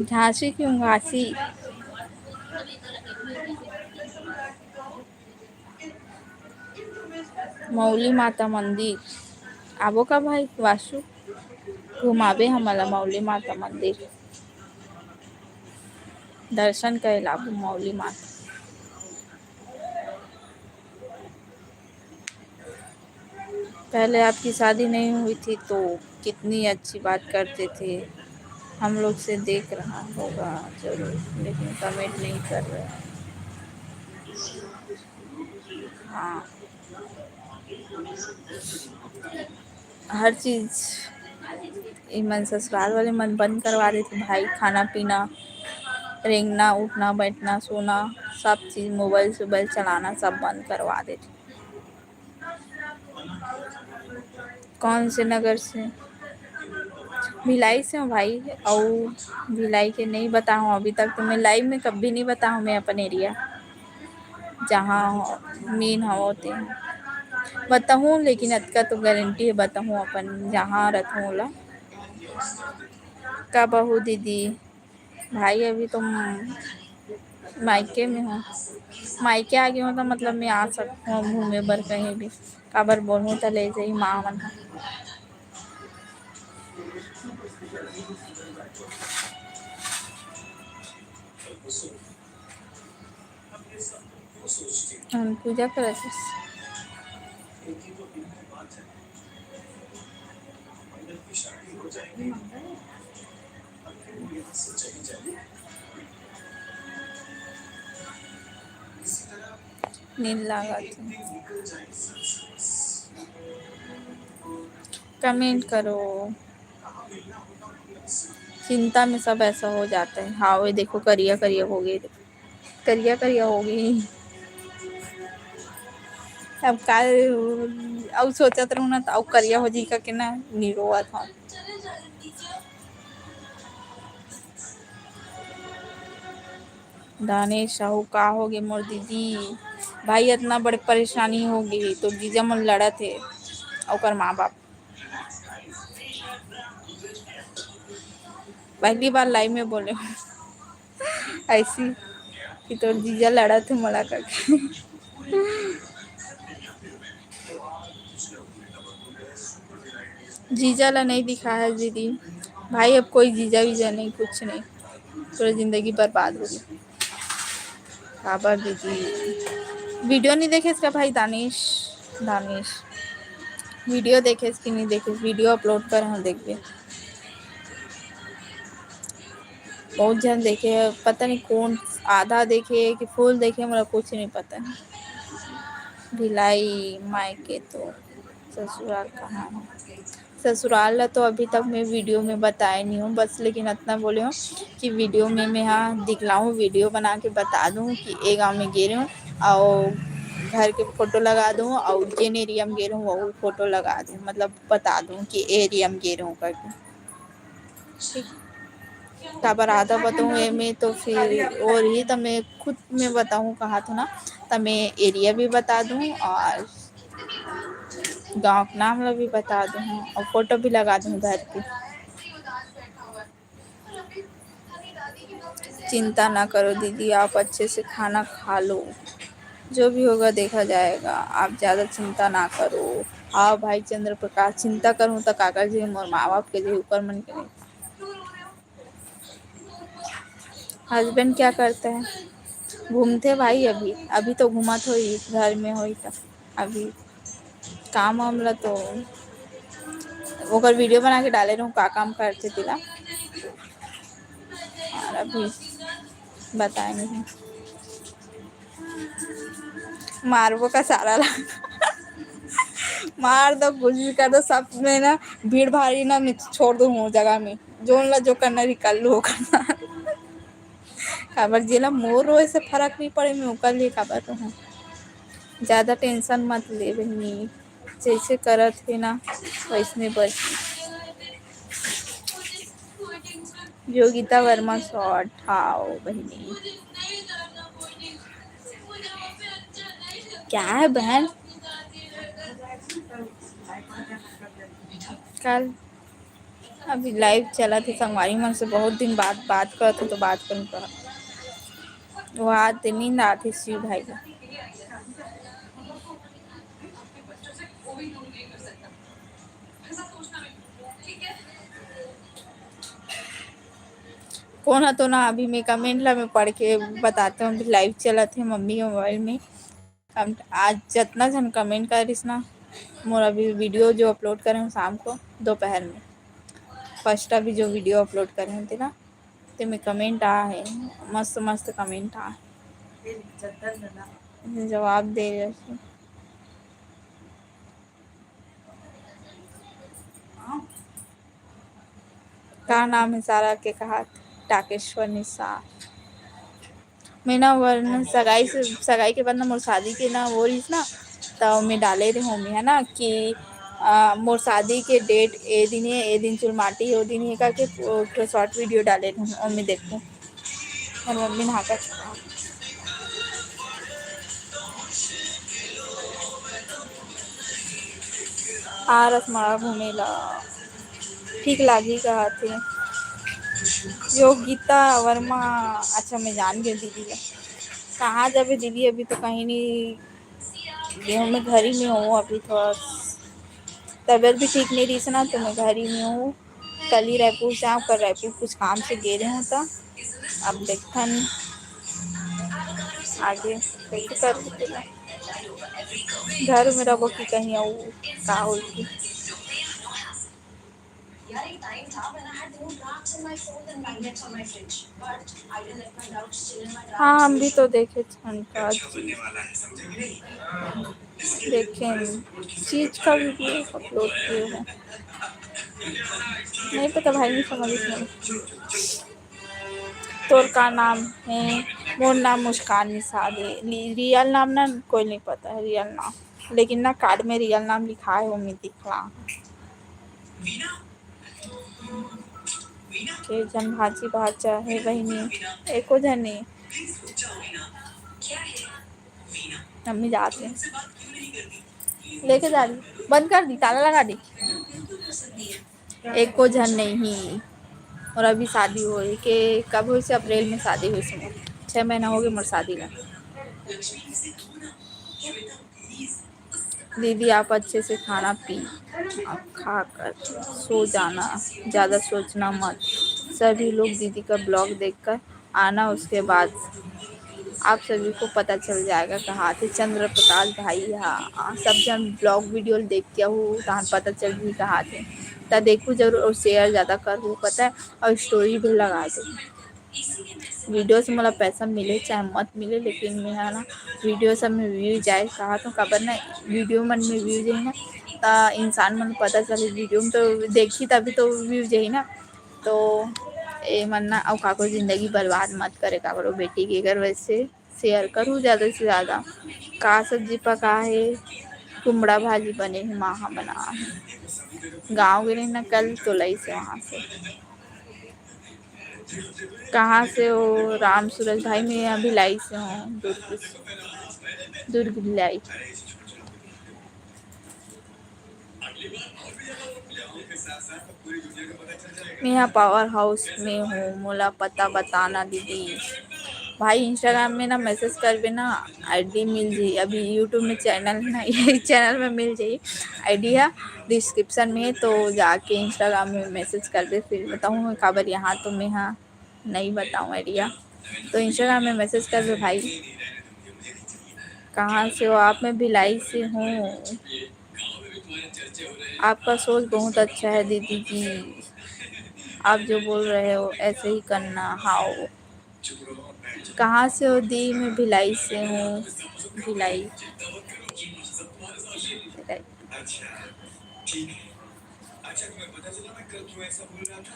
झांसी क्यों घासी? मौली माता मंदिर आबो का भाई वासु? घुमाबे हमला मौली माता मंदिर, दर्शन करे लाबो मौली माता। पहले आपकी शादी नहीं हुई थी तो कितनी अच्छी बात करते थे, हम लोग से देख रहा होगा जरूर, लेकिन कमेंट नहीं कर रहे। हाँ, हर चीज ये मन ससुराल वाले मन बंद करवा देथे भाई, खाना पीना, रेंगना, उठना, बैठना, सोना, सब चीज, मोबाइल सोबाइल चलाना सब बंद करवा देथे। कौन से नगर से? भिलाई से हूँ भाई, अउ भिलाई के नहीं बताहूँ अभी तक, तो मैं लाइव में कभी नहीं बताहूँ मैं अपन एरिया, जहाँ मेन हवो ते बताहूँ, लेकिन अतका तो गारंटी है बताहूँ अपन जहाँ रथूँ ओला। का बहू दीदी, भाई अभी तो म-, मायके में हूँ, मायके आ गई हूँ तो मतलब मैं आ सकती हूँ घूमे बर कहीं भी, काबर बोलूँ तो ले जाई माँ मन ह। हम पूजा करत हस। नींद लागत हे। कमेंट करो। चिंता में सब ऐसा हो जाता है। हाँ, वो देखो, करिया करिया हो गई, करिया करिया हो गई। अब का, अउ सोचत रहूँ ना, तो अउ करिया हो जी का के ना, नी रोवत हूँ। दानेश साहू, का होगे मोर दीदी? भाई, इतना बड़े परेशानी होगे, तोर जीजा मन लड़त हे, ओकर माँ बाप। पहली बार लाइव में बोले हूँ ऐसी कि तोर जीजा लड़त हे मोला करके। जीजा ला नहीं दिखाया दीदी। भाई, अब कोई जीजा वीजा नहीं, कुछ नहीं, पूरा जिंदगी बर्बाद हो गई। काबर दीदी, वीडियो नहीं देखे इसका भाई दानिश, दानिश, वीडियो देखे इसकी नहीं देखे, वीडियो अपलोड कर हम देखबे। बहुत झन देखे, पता नहीं कौन आधा देखे कि फुल देखे, मोला कुछ नहीं पता। भिलाई मायके तो ससुराल कहाँ है? ससुराल ला तो अभी तक मैं वीडियो में बताए नहीं हूँ, बस लेकिन इतना बोले हूँ कि वीडियो में मैं हाँ दिखलाऊँ, वीडियो बना के बता दूँ कि ए गाँव में गे रहे हूँ और घर के फोटो लगा दूँ और जेन एरिया में गे रहे हूँ वो फोटो लगा दूँ, मतलब बता दूँ कि एरिया में गे रहे हूँ करके। ठीक, काबर आधा बताऊँ एमे तो फिर और ही, तो मैं खुद में बताऊँ कहा तो ना, तो मैं एरिया भी बता दूँ और गाँव के नाम ला भी बता दूँ और फोटो भी लगा दूँ घर के। चिंता ना करो दीदी, आप अच्छे से खाना खा लो, जो भी होगा देखा जाएगा, आप ज़्यादा चिंता ना करो। हाँ भाई चंद्र प्रकाश, चिंता करूँ तो काकर जी, मोर माँ बाप के जी, ऊपर मन के नहीं। हस्बैंड क्या करते हैं? घूमते भाई, अभी अभी तो घूमत होई, घर में होई तो अभी काम वाम ला तो ओकर वीडियो बना के डाले रहूँ, का काम करते तेला। और अभी बताए नहीं, मारबो का सारा ला। मार दो, कुछ भी कर दो, सब में ना भीड़ भाड़ी ना मैं छोड़ दूँ हूँ जगह में, जोन ला जो करना रही कर लो करना। काबर जेला मोर रोए से फर्क नहीं पड़े, मैं ओकर लिए काबर रहूँ। ज़्यादा टेंशन मत ले बहिनी, जैसे करत हे ना वैसने बस। योगिता वर्मा शॉर्ट, हाओ बहिनी। क्या है बहन? कल अभी लाइव चलत हे, संगवारी मन से बहुत दिन बाद बात करत हूँ तो बात करन पड़ा। वो आते नींद आते शिव भाई का। कौन है तो ना, अभी मैं कमेंट ला मैं पढ़ के बताते हूँ। अभी लाइव चलत हे मम्मी के मोबाइल में। कम-, आज जितना जन कमेंट करिस ना, मोर अभी वीडियो जो अपलोड करे हूँ शाम को दोपहर में, फर्स्ट अभी जो वीडियो अपलोड करे हूँ तेला, ते में कमेंट आ है, मस्त मस्त कमेंट आ है, जवाब दे रहे। का नाम है सारा के कहा? टाकेश्वर निशा। मैं ना वरना सगाई से, सगाई के बाद ना मोर शादी के ना वो रहिस ना, तो मैं डाले रहे हूँ मैं, है ना, कि आ, मोर शादी के डेट ए दिन है, ए दिन चुलमाटी है, ओ दिन है करके एक ठो शॉर्ट वीडियो डाले रहे हूँ और मैं देखूँ। मोर मम्मी नहाकर आ रसमाड़ा घूमे ला ठीक लागही कहत हे। योगिता वर्मा, अच्छा मैं जान गए दीदी ला। कहाँ जाबे दीदी, अभी तो कहीं नहीं गए हूँ, मैं घर ही में हूँ। अभी थोड़ा तबीयत भी ठीक नहीं रही ना, तो मैं घर ही में हूँ। कल ही रायपुर से आऊँ, कल रायपुर कुछ काम से गे रहे हूँ, तो अब देखथन आगे कैसे कर घर में रहो कि कहीं आऊ का होई। हाँ, हम भी तो देखे छन का जी। देखे चीज का वीडियो अपलोड किए हैं। नहीं पता भाई, नहीं समझ इसमें। तोर का नाम है? मोर नाम मुस्कान निषाद है। ली-, रियल नाम ना कोई नहीं पता है, रियल नाम। लेकिन ना कार्ड में रियल नाम लिखा है, वो मैं दिखला। के जन भाजी भाजा है बहिनी? एको झन नहीं। मम्मी जात है। लेके जा रही। बंद कर दी, ताला लगा दी। एको झन नहीं। और अभी शादी होई के कब होइस? अप्रैल में शादी होइस मोर। छह महीना हो गए मोर शादी ला। दीदी, आप अच्छे से खाना पी, आप खा कर सो जाना, ज़्यादा सोचना मत। सभी लोग दीदी का ब्लॉग देखकर आना, उसके बाद आप सभी को पता चल जाएगा कहाँ थे चंद्र प्रकाश भाई। हाँ, सब जन ब्लॉग वीडियो देख के आहू, तहान पता चल भी कहाँ थे। त देखू जरूर और शेयर ज़्यादा करू, पता है, और स्टोरी भी लगा दो। वीडियो से मोला पैसा मिले चाहे मत मिले, लेकिन मैं, है ना, वीडियो सब में व्यूज आए कहा तो काबर ना, वीडियो मन में व्यूज है ना, त इंसान मन पता चले। वीडियो में तो देखी तभी तो व्यूज है ना। तो ए मन ना अउ काको जिंदगी बर्बाद मत करे, काकरो बेटी के घर वैसे शेयर करू ज़्यादा से ज़्यादा। का सब्जी पका है? कुमड़ा भाजी बने है, माँ हा बना है। गाँव गे रहे ना कल, तो लाई से वहाँ से। कहाँ से हो राम सूरज भाई? मैं यहाँ भिलाई से हूँ, दुर्ग से, दुर्ग भिलाई। मैं यहाँ पावर हाउस में हूँ, मोला पता बताना दीदी। भाई, Instagram में ना मैसेज करबे ना, आईडी मिल जाही। अभी YouTube में चैनल है ना, यही चैनल में मिल जाही, आईडी है डिस्क्रिप्शन में, तो जाके Instagram में मैसेज करबे, फिर बताहूँ मैं काबर यहाँ तो मैं यहाँ नहीं बताऊँ आइडिया। तो Instagram में मैसेज करबे भाई। कहाँ से हो आप? मैं भिलाई से हूँ। आपका सोच बहुत अच्छा है दीदी जी, आप जो बोल रहे हो ऐसे ही करना। हाओ, कहाँ से हो दी? मैं भिलाई से हूँ। भिलाई, भिलाई।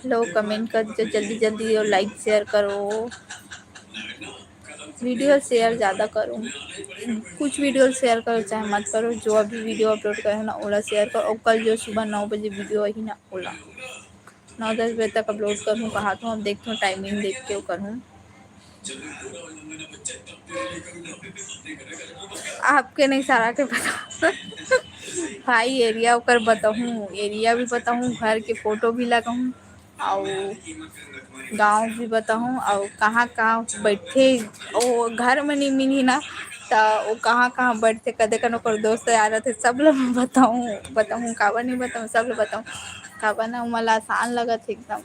लोग कमेंट कर दो जल्दी जल्दी और लाइक शेयर करो। वीडियो शेयर ज़्यादा करो, कुछ वीडियो शेयर करो चाहे मत करो, जो अभी वीडियो अपलोड करे हो ना ओला शेयर करो, और कल जो सुबह नौ बजे वीडियो आही ना ओला नौ दस बजे तक अपलोड करूँ कहा तो अब देखती हूँ टाइमिंग देख के करूँ। आपके नहीं सारा के पता भाई एरिया ओकर बताहूँ, एरिया भी बताहूँ, घर के फोटो भी लगाऊँ, अउ गाँव भी बताहूँ, अउ कहाँ कहाँ बैठे, ओ घर में नहीं मिली ना, त ओ कहाँ कहाँ बैठथे, कदे कन ओकर दोस्त आ जाथे, सब ल मैं बताहूँ, बताहूँ, काबर नहीं बताहूँ, सब ल बताहूँ, काबर ना मोला आसान लगत हे एकदम।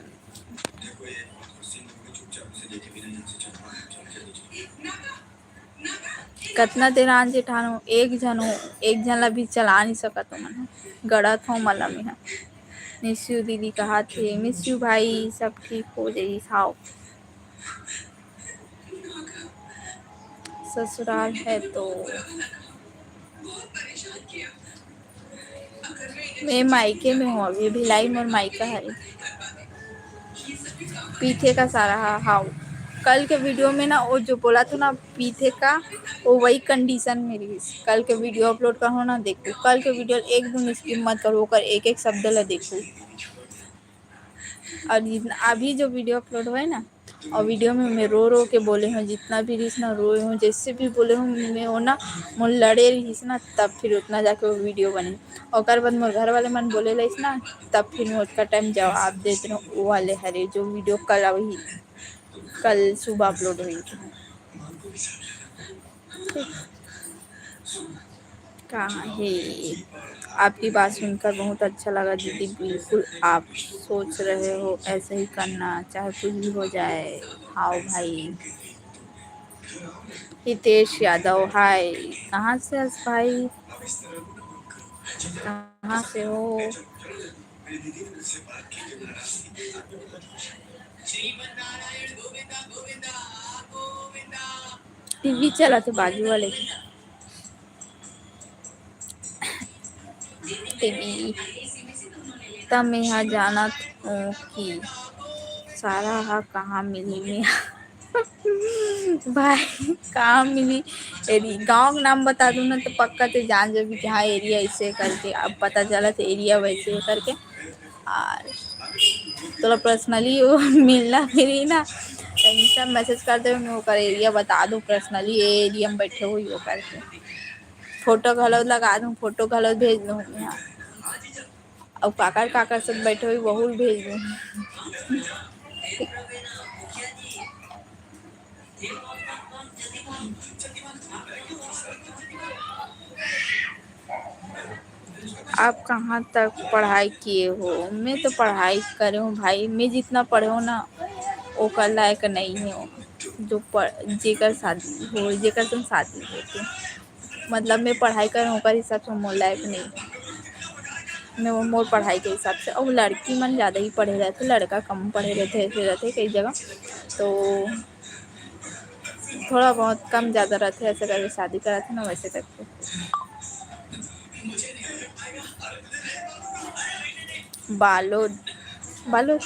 कतना देरान जेठान हो, एक झन हो, एक झन ला भी चला नहीं सकत हो मन, गड़त हो मला में। मिस यू दीदी कहा थे, मिस यू भाई, सब ठीक हो जाई, हाव। ससुराल है तो मैं मायके में हूँ अभी, भिलाई मोर मायका है। पीथे का सारा हा-, हाव। कल के वीडियो में ना वो जो बोला था ना पीथे का, वो वही कंडीशन में रहिस। कल के वीडियो अपलोड करो ना, देखो कल के वीडियो एकदम स्किप मत करो, ओकर एक एक शब्द ला देखो। और जितना अभी जो वीडियो अपलोड हुआ है ना, और वीडियो में मैं रो रो के बोले हूँ, जितना भी रहिस ना रोए हूँ, जैसे भी बोले हूँ मैं वो ना मोर लड़े रहिस ना, तब फिर उतना जाके वो वीडियो बने। ओकर बाद मोर घर वाले मन बोले लइस ना, तब फिर मैं ओतका टाइम जवाब देत रहूँ। वो वाले हरे जो वीडियो कल अभी, कल सुबह अपलोड हुई थी। कहाँ है? आपकी बात सुनकर बहुत अच्छा लगा दीदी, बिल्कुल आप सोच रहे हो ऐसा ही करना, चाहे कुछ भी हो जाए। हाव भाई। हितेश यादव, हाय, कहाँ से हस भाई, कहाँ से हो? टीवी चलत हे बाजू वाले के। टीवी। त मेहा जानत हूँ कि सारा हा कहाँ मिली। मेहा भाई, कहाँ मिली? एरी-, गाँव के नाम बता दूँ ना, तो पक्का ते जान जाबी कि हाँ, एरिया ऐसे करके। अब पता चलत एरिया वैसे करके। और तोला पर्सनली वो मिलना मिली ना, तो Insta में मैसेज कर दे, मैं ओकर एरिया बता दूँ पर्सनली, ये एरिया में बैठे हुई हो करके। फोटो घलो लगा दूँ, फोटो घलो भेज दूँ यहाँ। अउ काकर काकर सब बैठे हुई, वहू ल भेज दूँ। आप कहाँ तक पढ़ाई किए हो? मैं तो पढ़ाई करे हूँ भाई, मैं जितना पढ़े हूँ ना, ओकर लायक नहीं हूँ। जो पढ़-, जेकर शादी हो, जेकर संग शादी होथे। मतलब, मैं पढ़ाई करे हूँ, ओकर हिसाब से मोर लायक नहीं हूँ। मैं वो मोर पढ़ाई के हिसाब से, अउ लड़की मन ज़्यादा ही पढ़े रहथे, लड़का कम पढ़े रहथे, ऐसे रहथे कई जगह। तो थोड़ा बहुत कम ज़्यादा रहथे, ऐसे करके शादी कराथे ना, वैसे करके। बालोद, बालोद,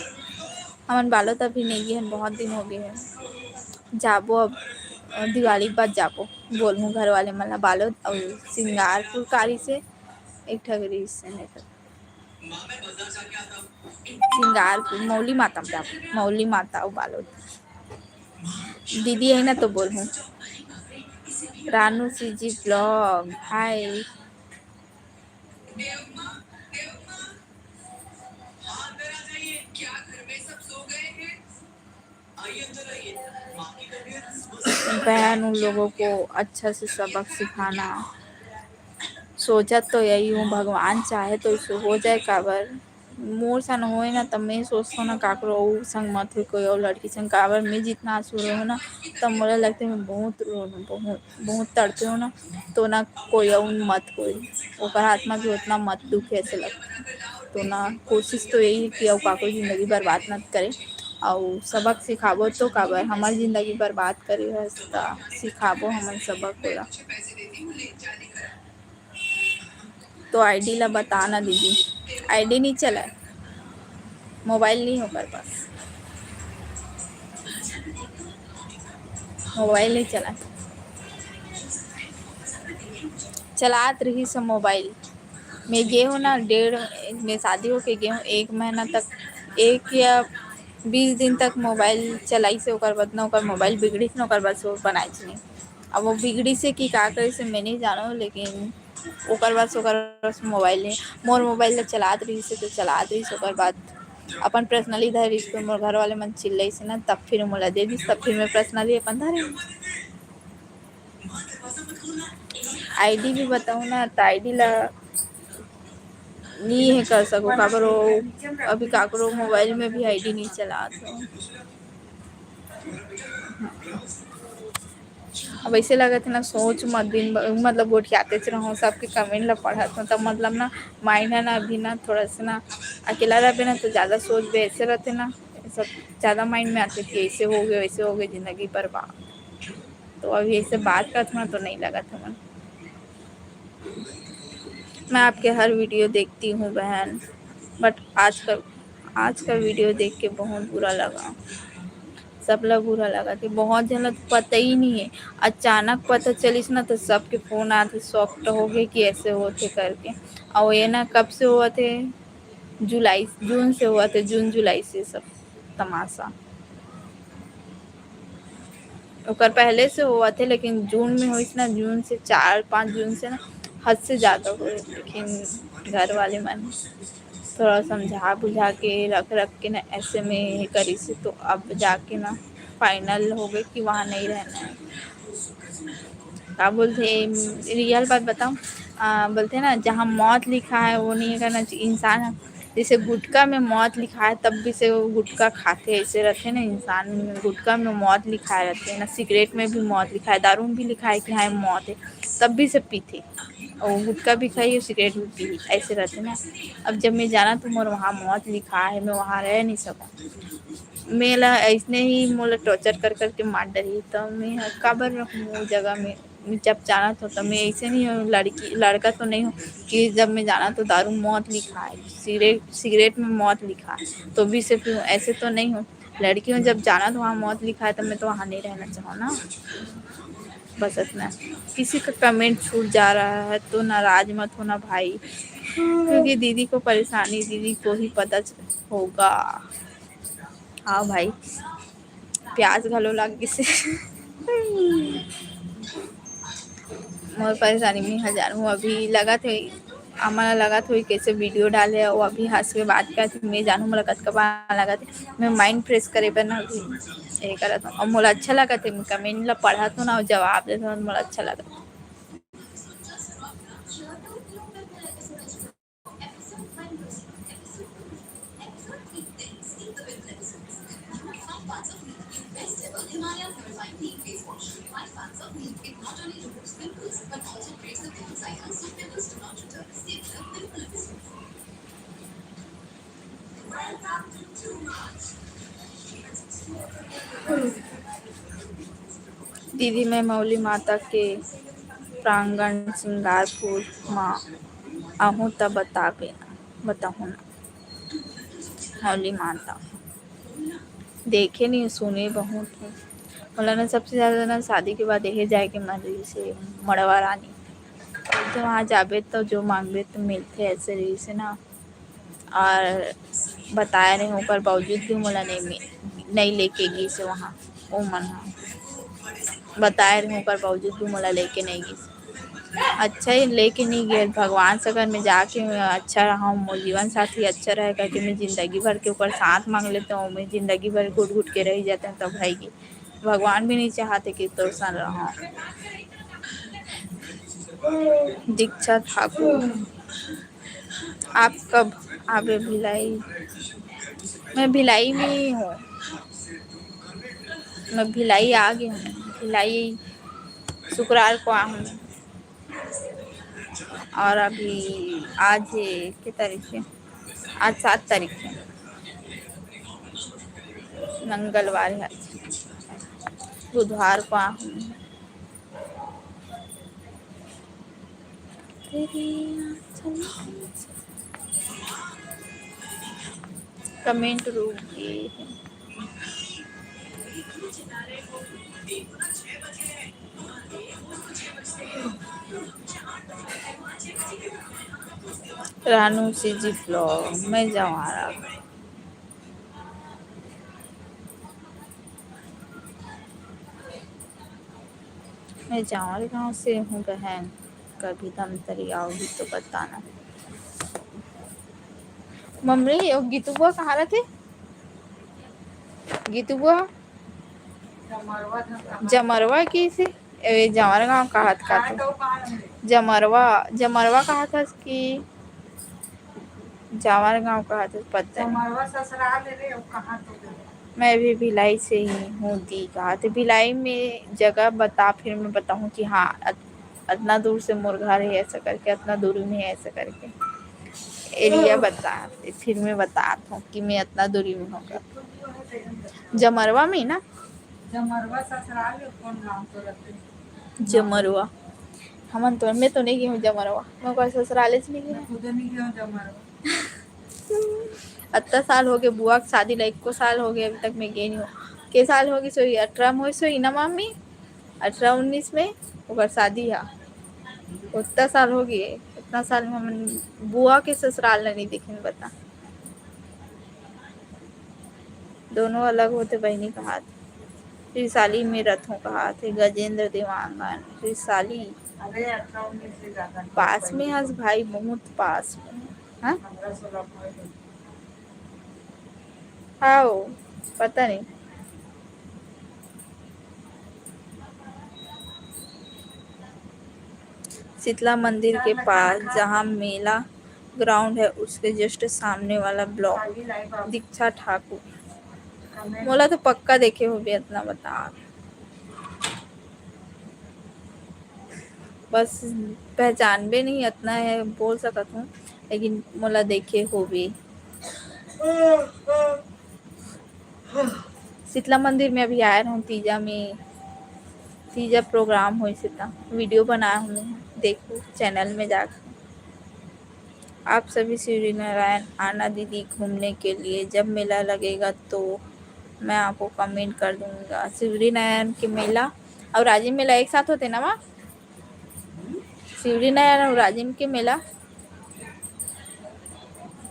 हमन बालोद अभी नहीं गे हन, बहुत दिन हो गए हैं। जाबो अब, अ, दिवाली के बाद जाबो, बोलहूँ घर वाले मन ला बालोद अउ सिंगारपुर कारी से एक ठगरी से नहीं कर। सिंगारपुर, मौली माता में जाबो, मौली माता अउ बालोद। दीदी है ना तो बोलहूँ। रानू सीजी ब्लॉग, हाय। बहन, उन लोगों को अच्छा से सबक सिखाना। सोचत तो यही हूँ, भगवान चाहे तो इसे हो जाए, काबर मोर सन होए ना, त मैं सोचथों ना, काकरो अउ संग मत होए, कोई अउ लड़की संग, काबर मैं जितना आंसू रोहूँ ना, तब मोला लगथे मैं बहुत रोहूँ, बहुत, बहुत तड़पेहूँ ना, तो ना कोई अउ मत होए, ओकर आत्मा भी उतना मत दुखे, ऐसे लगथे। तो ना कोशिश तो यही है कि अउ काकरो जिंदगी बर्बाद मत करे, अउ सबक सिखाबो तो काबर हमर जिंदगी बर्बाद करे हस, त सिखाबो हमन सबक ओला। तो आईडी ला बताना दीदी, आईडी नहीं चला, मोबाइल नहीं ओकर पास, मोबाइल नहीं चला, चलात रहिस मोबाइल। मैं गे हूँ ना, डेढ़, मैं शादी होके गे हूँ, एक महीना तक, एक या बीस दिन तक मोबाइल चलाइस, ओकर बाद ना ओकर मोबाइल बिगड़िस ना, ओकर बाद से वो बनाइस नहीं। अब वो बिगड़िस कि का करिस मैं नहीं जानों, लेकिन ओकर बाद से, ओकर बाद से मोबाइल नहीं, मोर मोबाइल ला चलात रहिस तो चलात रहिस, ओकर बाद अपन पर्सनली धरिस, फिर मोर घर वाले मन चिल्लाइस ना, तब फिर मोला दे दिस, तब फिर मैं पर्सनली अपन धरे। आईडी भी बताऊँ ना, त आईडी ला नहीं है कर सको, काबर वो अभी काकरो मोबाइल में भी आईडी नहीं चलात हो। अब ऐसे लगत है ना, सोच मत दिन ब-, मतलब गोठियातेच रहूँ, सबके कमेंट ला पढ़त हूँ, तब मतलब ना माइंड है ना, अभी ना थोड़ा सा ना अकेला रहबे ना, तो ज़्यादा सोच भी ऐसे रहते ना, सब ज़्यादा माइंड में आते कि ऐसे हो गए, वैसे हो गए, जिंदगी बर्बाद। तो अभी ऐसे बात करत हूँ ना, तो नहीं लगत है मन। मैं आपके हर वीडियो देखती हूँ बहन, but आज का, आज का वीडियो देख के बहुत बुरा लगा, सबला बुरा लगा कि बहुत झन ला तो पता ही नहीं है। अचानक पता चलिस ना, तो सबके फोन आते, शॉक्ड हो गए कि ऐसे होते करके। और ये ना कब से हुआ थे, जुलाई, जून से हुआ थे, जून जुलाई से सब तमाशा। ओकर पहले से हुआ थे, लेकिन जून में होइस ना, जून से, चार पाँच जून से ना हद से ज़्यादा हुए। लेकिन घर वाले मन थोड़ा समझा बुझा के रख रख के ना, ऐसे में ये करिस, तो अब जाके ना फाइनल हो गए कि वहाँ नहीं रहना है। का बोलते, रियल बात बताऊँ, आ, बोलते ना, जहाँ मौत लिखा है वो नहीं करना चाहिए। इंसान जैसे गुटखा में मौत लिखा है, तब भी से वो गुटखा खाते, ऐसे रहते ना इंसान। गुटखा में मौत लिखा रहते ना, सिगरेट में भी मौत लिखा है, दारू में भी लिखा है कि हाँ मौत है, तब भी से पीते। और गुटखा भी खाई और सिगरेट भी पी, ऐसे रहते ना। अब जब मैं जाना तो मोर वहाँ मौत लिखा है, मैं वहाँ रह नहीं सकूँ। मैं ला ऐसने ही मोला टॉर्चर कर करके मार डरी, तो मैं ह-, काबर रहूँ वो जगह में? मैं जब जाना तो, तो मैं ऐसे नहीं हूँ, लड़की, लड़का तो नहीं हूँ कि जब मैं जाना तो दारू मौत लिखा है, सिगरेट, सिगरेट में मौत लिखा है, तो भी से पीऊँ, ऐसे तो नहीं हूँ। लड़की हूँ, जब जाना तो वहाँ मौत लिखा है, तो मैं तो वहाँ नहीं रहना चाहूँ ना। बस इतना। किसी का कमेंट छूट जा रहा है तो नाराज मत होना भाई, क्योंकि दीदी को परेशानी दीदी को ही पता च-, होगा। हाँ भाई, प्यास घलो लग गिसे। मोर परेशानी में हजार हूँ, अभी लगत है, हमन ला लगत होई कैसे वीडियो डाले, वो अभी हंस के बात करत, मैं जानू मोला कतका बार लगत है, मैं माइंड फ्रेश करे बर ना अभी ये करत हूँ। और मोला अच्छा लगत है, मैं कमेंट ला पढ़त हूँ ना, और जवाब देत हूँ, मोला अच्छा लगत है। दीदी, मैं मौली माता के प्रांगण सिंगारपुर मा आहूँ त बताबे, बताहूँ ना। मौली माता देखे नहीं, सुने बहुत हूँ। मोला ना सबसे ज्यादा ना शादी के बाद यही जाए के मन रहिस हे, मड़वा रानी। तो वहाँ जाबे तो जो मांगबे तो मिलथे, ऐसे रहिस हे ना। और बताए रहे, ओकर बावजूद भी मोला नहीं मि-, नहीं लेके गिस हे वहाँ। ओ मन ह बताए रहे, ओकर बावजूद भी मोला लेके नहीं गिस। अच्छा ही लेके नहीं गए भगवान सगर में जाके मैं अच्छा रहा हूँ, मोर जीवन साथी अच्छा रहे करके मैं जिंदगी भर के ऊपर साथ मांग लेते हूँ। मैं जिंदगी भर घुट घुट के रह जाते हैं तब भाई की भगवान भी नहीं चाहते कि तोर सन रहा। दीक्षा ठाकुर, आप कब आवे भिलाई? मैं भिलाई में ही हूँ, मैं भिलाई आ गई हूँ। भिलाई शुक्रवार को आ हूँ। और अभी आज के तारीख है? आज सात तारीख है, मंगलवार है। बुधवार को आ हूँ। कमेंट रुक गए हैं। रानू सी जी ब्लॉग, मैं जवारा। मैं जवारा गांव से हूँ बहन, कभी धमतरी आओगी तो बताना। मम्मी, वो गीतू बुआ कहाँ रथे? गीतू बुआ जमरवा के से, ए, जमर गांव कहत का तो। जमरवा, जमरवा कहत हस कि जमर गांव कहत हस, पता नहीं। जमरवा ससुराल है रे, अब कहाँ तो गए? मैं भी भिलाई से ही हूँ दी, कहत भिलाई में जगह बता, फिर मैं बताऊँ कि हाँ, अत-, अतना दूर से मोर घर है ऐसा करके, अतना दूरी में है ऐसा करके। एरिया बता, फिर मैं बतात हूँ कि मैं अतना दूरी में हूँ। जमरवा में ना? जमरवा ससुराल है, कौन गांव तो रहते हैं? जमरवा। हमन तो, मैं तो नहीं गई हूँ जमरवा, मैं कोई ससुराले से नहीं गई मैं हूँ। खुद नहीं गई हूँ जमरवा। अतना साल हो गए बुआ के शादी ला, एको साल हो गए अभी तक मैं गई नहीं हूँ। के साल हो गई सोई? अठारह में होई सोई ना मम्मी, अठारह उन्नीस में ओकर शादी है। उतना साल हो गए, उतना साल में हमन बुआ के ससुराल ला नहीं देखे, बता। दोनों अलग होते बहिनी कहात। रिसाली में रथों कहात हे गजेंद्र देवांगन। रिसाली अरे, अठारह उन्नीस से ज्यादा नहीं, पास में पहले हस तो भाई, बहुत पास में। हाँ? पंद्रह सोलह में। हाँ, वो पता नहीं। शीतला मंदिर के पास, जहाँ मेला ग्राउंड है, उसके जस्ट सामने वाला ब्लॉक। दीक्षा ठाकुर, मोला तो पक्का देखे होबे, इतना बता। बस पहचानबे नहीं, इतना है बोल सकत हूँ, लेकिन मोला देखे होबे। शीतला मंदिर में अभी आए रहूँ, तीजा में, तीजा प्रोग्राम होइस हे, त वीडियो बनाए हूँ, देखो चैनल में जाकर। आप सभी शिवरी नारायण आना दीदी घूमने के लिए, जब मेला लगेगा तो मैं आपको कमेंट कर दूंगा। शिवरी नारायण के मेला और राजिम मेला एक साथ होते ना वहाँ? शिवरी नारायण और राजिम के मेला,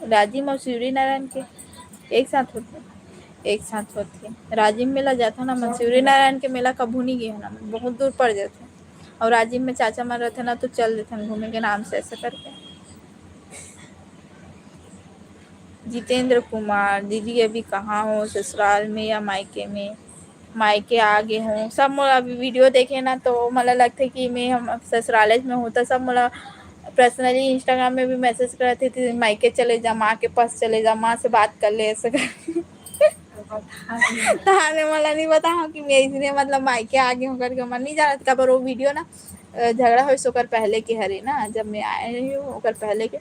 राजिम और शिवरी नारायण के एक साथ होते, एक साथ होते। राजिम मेला जाता ना मन, शिवरी नारायण के मेला कभू नहीं गए ना मन, बहुत दूर पड़ जाते। और राजिम में चाचा मन रहते ना तो चल देते हैं घूमे के नाम से, ऐसा करके। जितेंद्र कुमार, दीदी अभी कहाँ हो, ससुराल में या मायके में? मायके आ गे हों। सब मोला अभी वीडियो देखे ना, तो मोला लगथे कि मैं हम ससुरालेच में हूँ, तो सब मोला personally Instagram में भी message करत हे, "तू मायके चले जा, माँ के पास चले जा, माँ से बात कर ले," ऐसे कर। तो बता दे। ताहले मोला नहीं बताहूँ कि मैं इसने मतलब मायके आ गे हों करके, मन नहीं जानत। काबर वो वीडियो ना, अ, झगड़ा होइस ओकर पहले के हरे ना, जब मैं आए रही हूँ ओकर पहले के।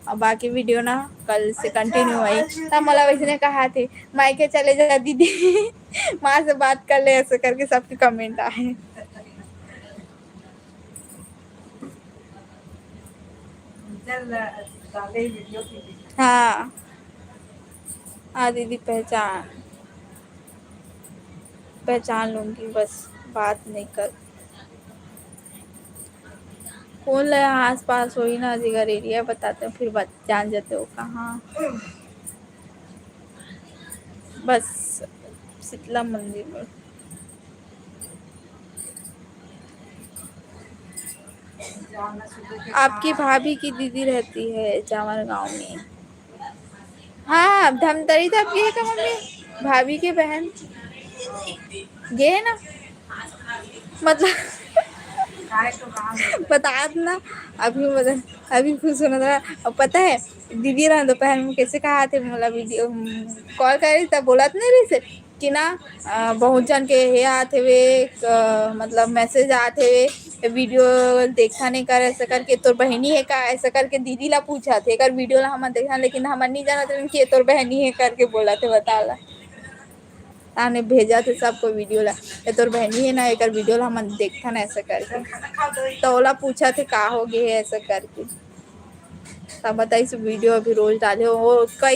अब बाकी वीडियो ना कल से continue होई। अच्छा। तब मोला वैसने कहाथे, "मायके चले जा दीदी, माँ से बात कर ले," ऐसे करके सबके comment आए। चल, डाले वीडियो की। हाँ। हाँ दीदी, पहचान, पहचान लूंगी, बस बात नहीं कर। कौन ले आस पास होई ना, जिगर एरिया बताते हो, फिर बत-, जान जाते हो कहाँ। बस शीतला मंदिर में। आपकी भाभी की दीदी रहती है जावर गांव में। हाँ, धमतरी तो अब गे हे का मम्मी? भाभी के बहन गे हे ना, मतलब बतात ना, अभी बता, अभी खुश होना था। अब पता है दीदी ला दोपहर में कैसे कहा थे, मोला वीडियो कॉल करे तब बोलत नहीं रहिस हे कि ना, अ, बहुत जन के हे आत हेवे, अ, मतलब मैसेज आत हेवे, वीडियो देखथन एकर ऐसा करके, तोर बहिनी हे का ऐसा करके दीदी ला पूछत हे। एकर वीडियो ला हमन देखथन, लेकिन हमन नहीं जानत रहन कि ये तोर बहिनी हे करके बोलत हे, बता ला। ताने भेजत हे सबको वीडियो ला, ये तोर बहिनी हे ना, एकर वीडियो ला हमन देखथन ऐसा करके। तो ओला पूछत हे का हो गे हे ऐसा करके। तब बताइस वीडियो अभी रोज डाले हो, कई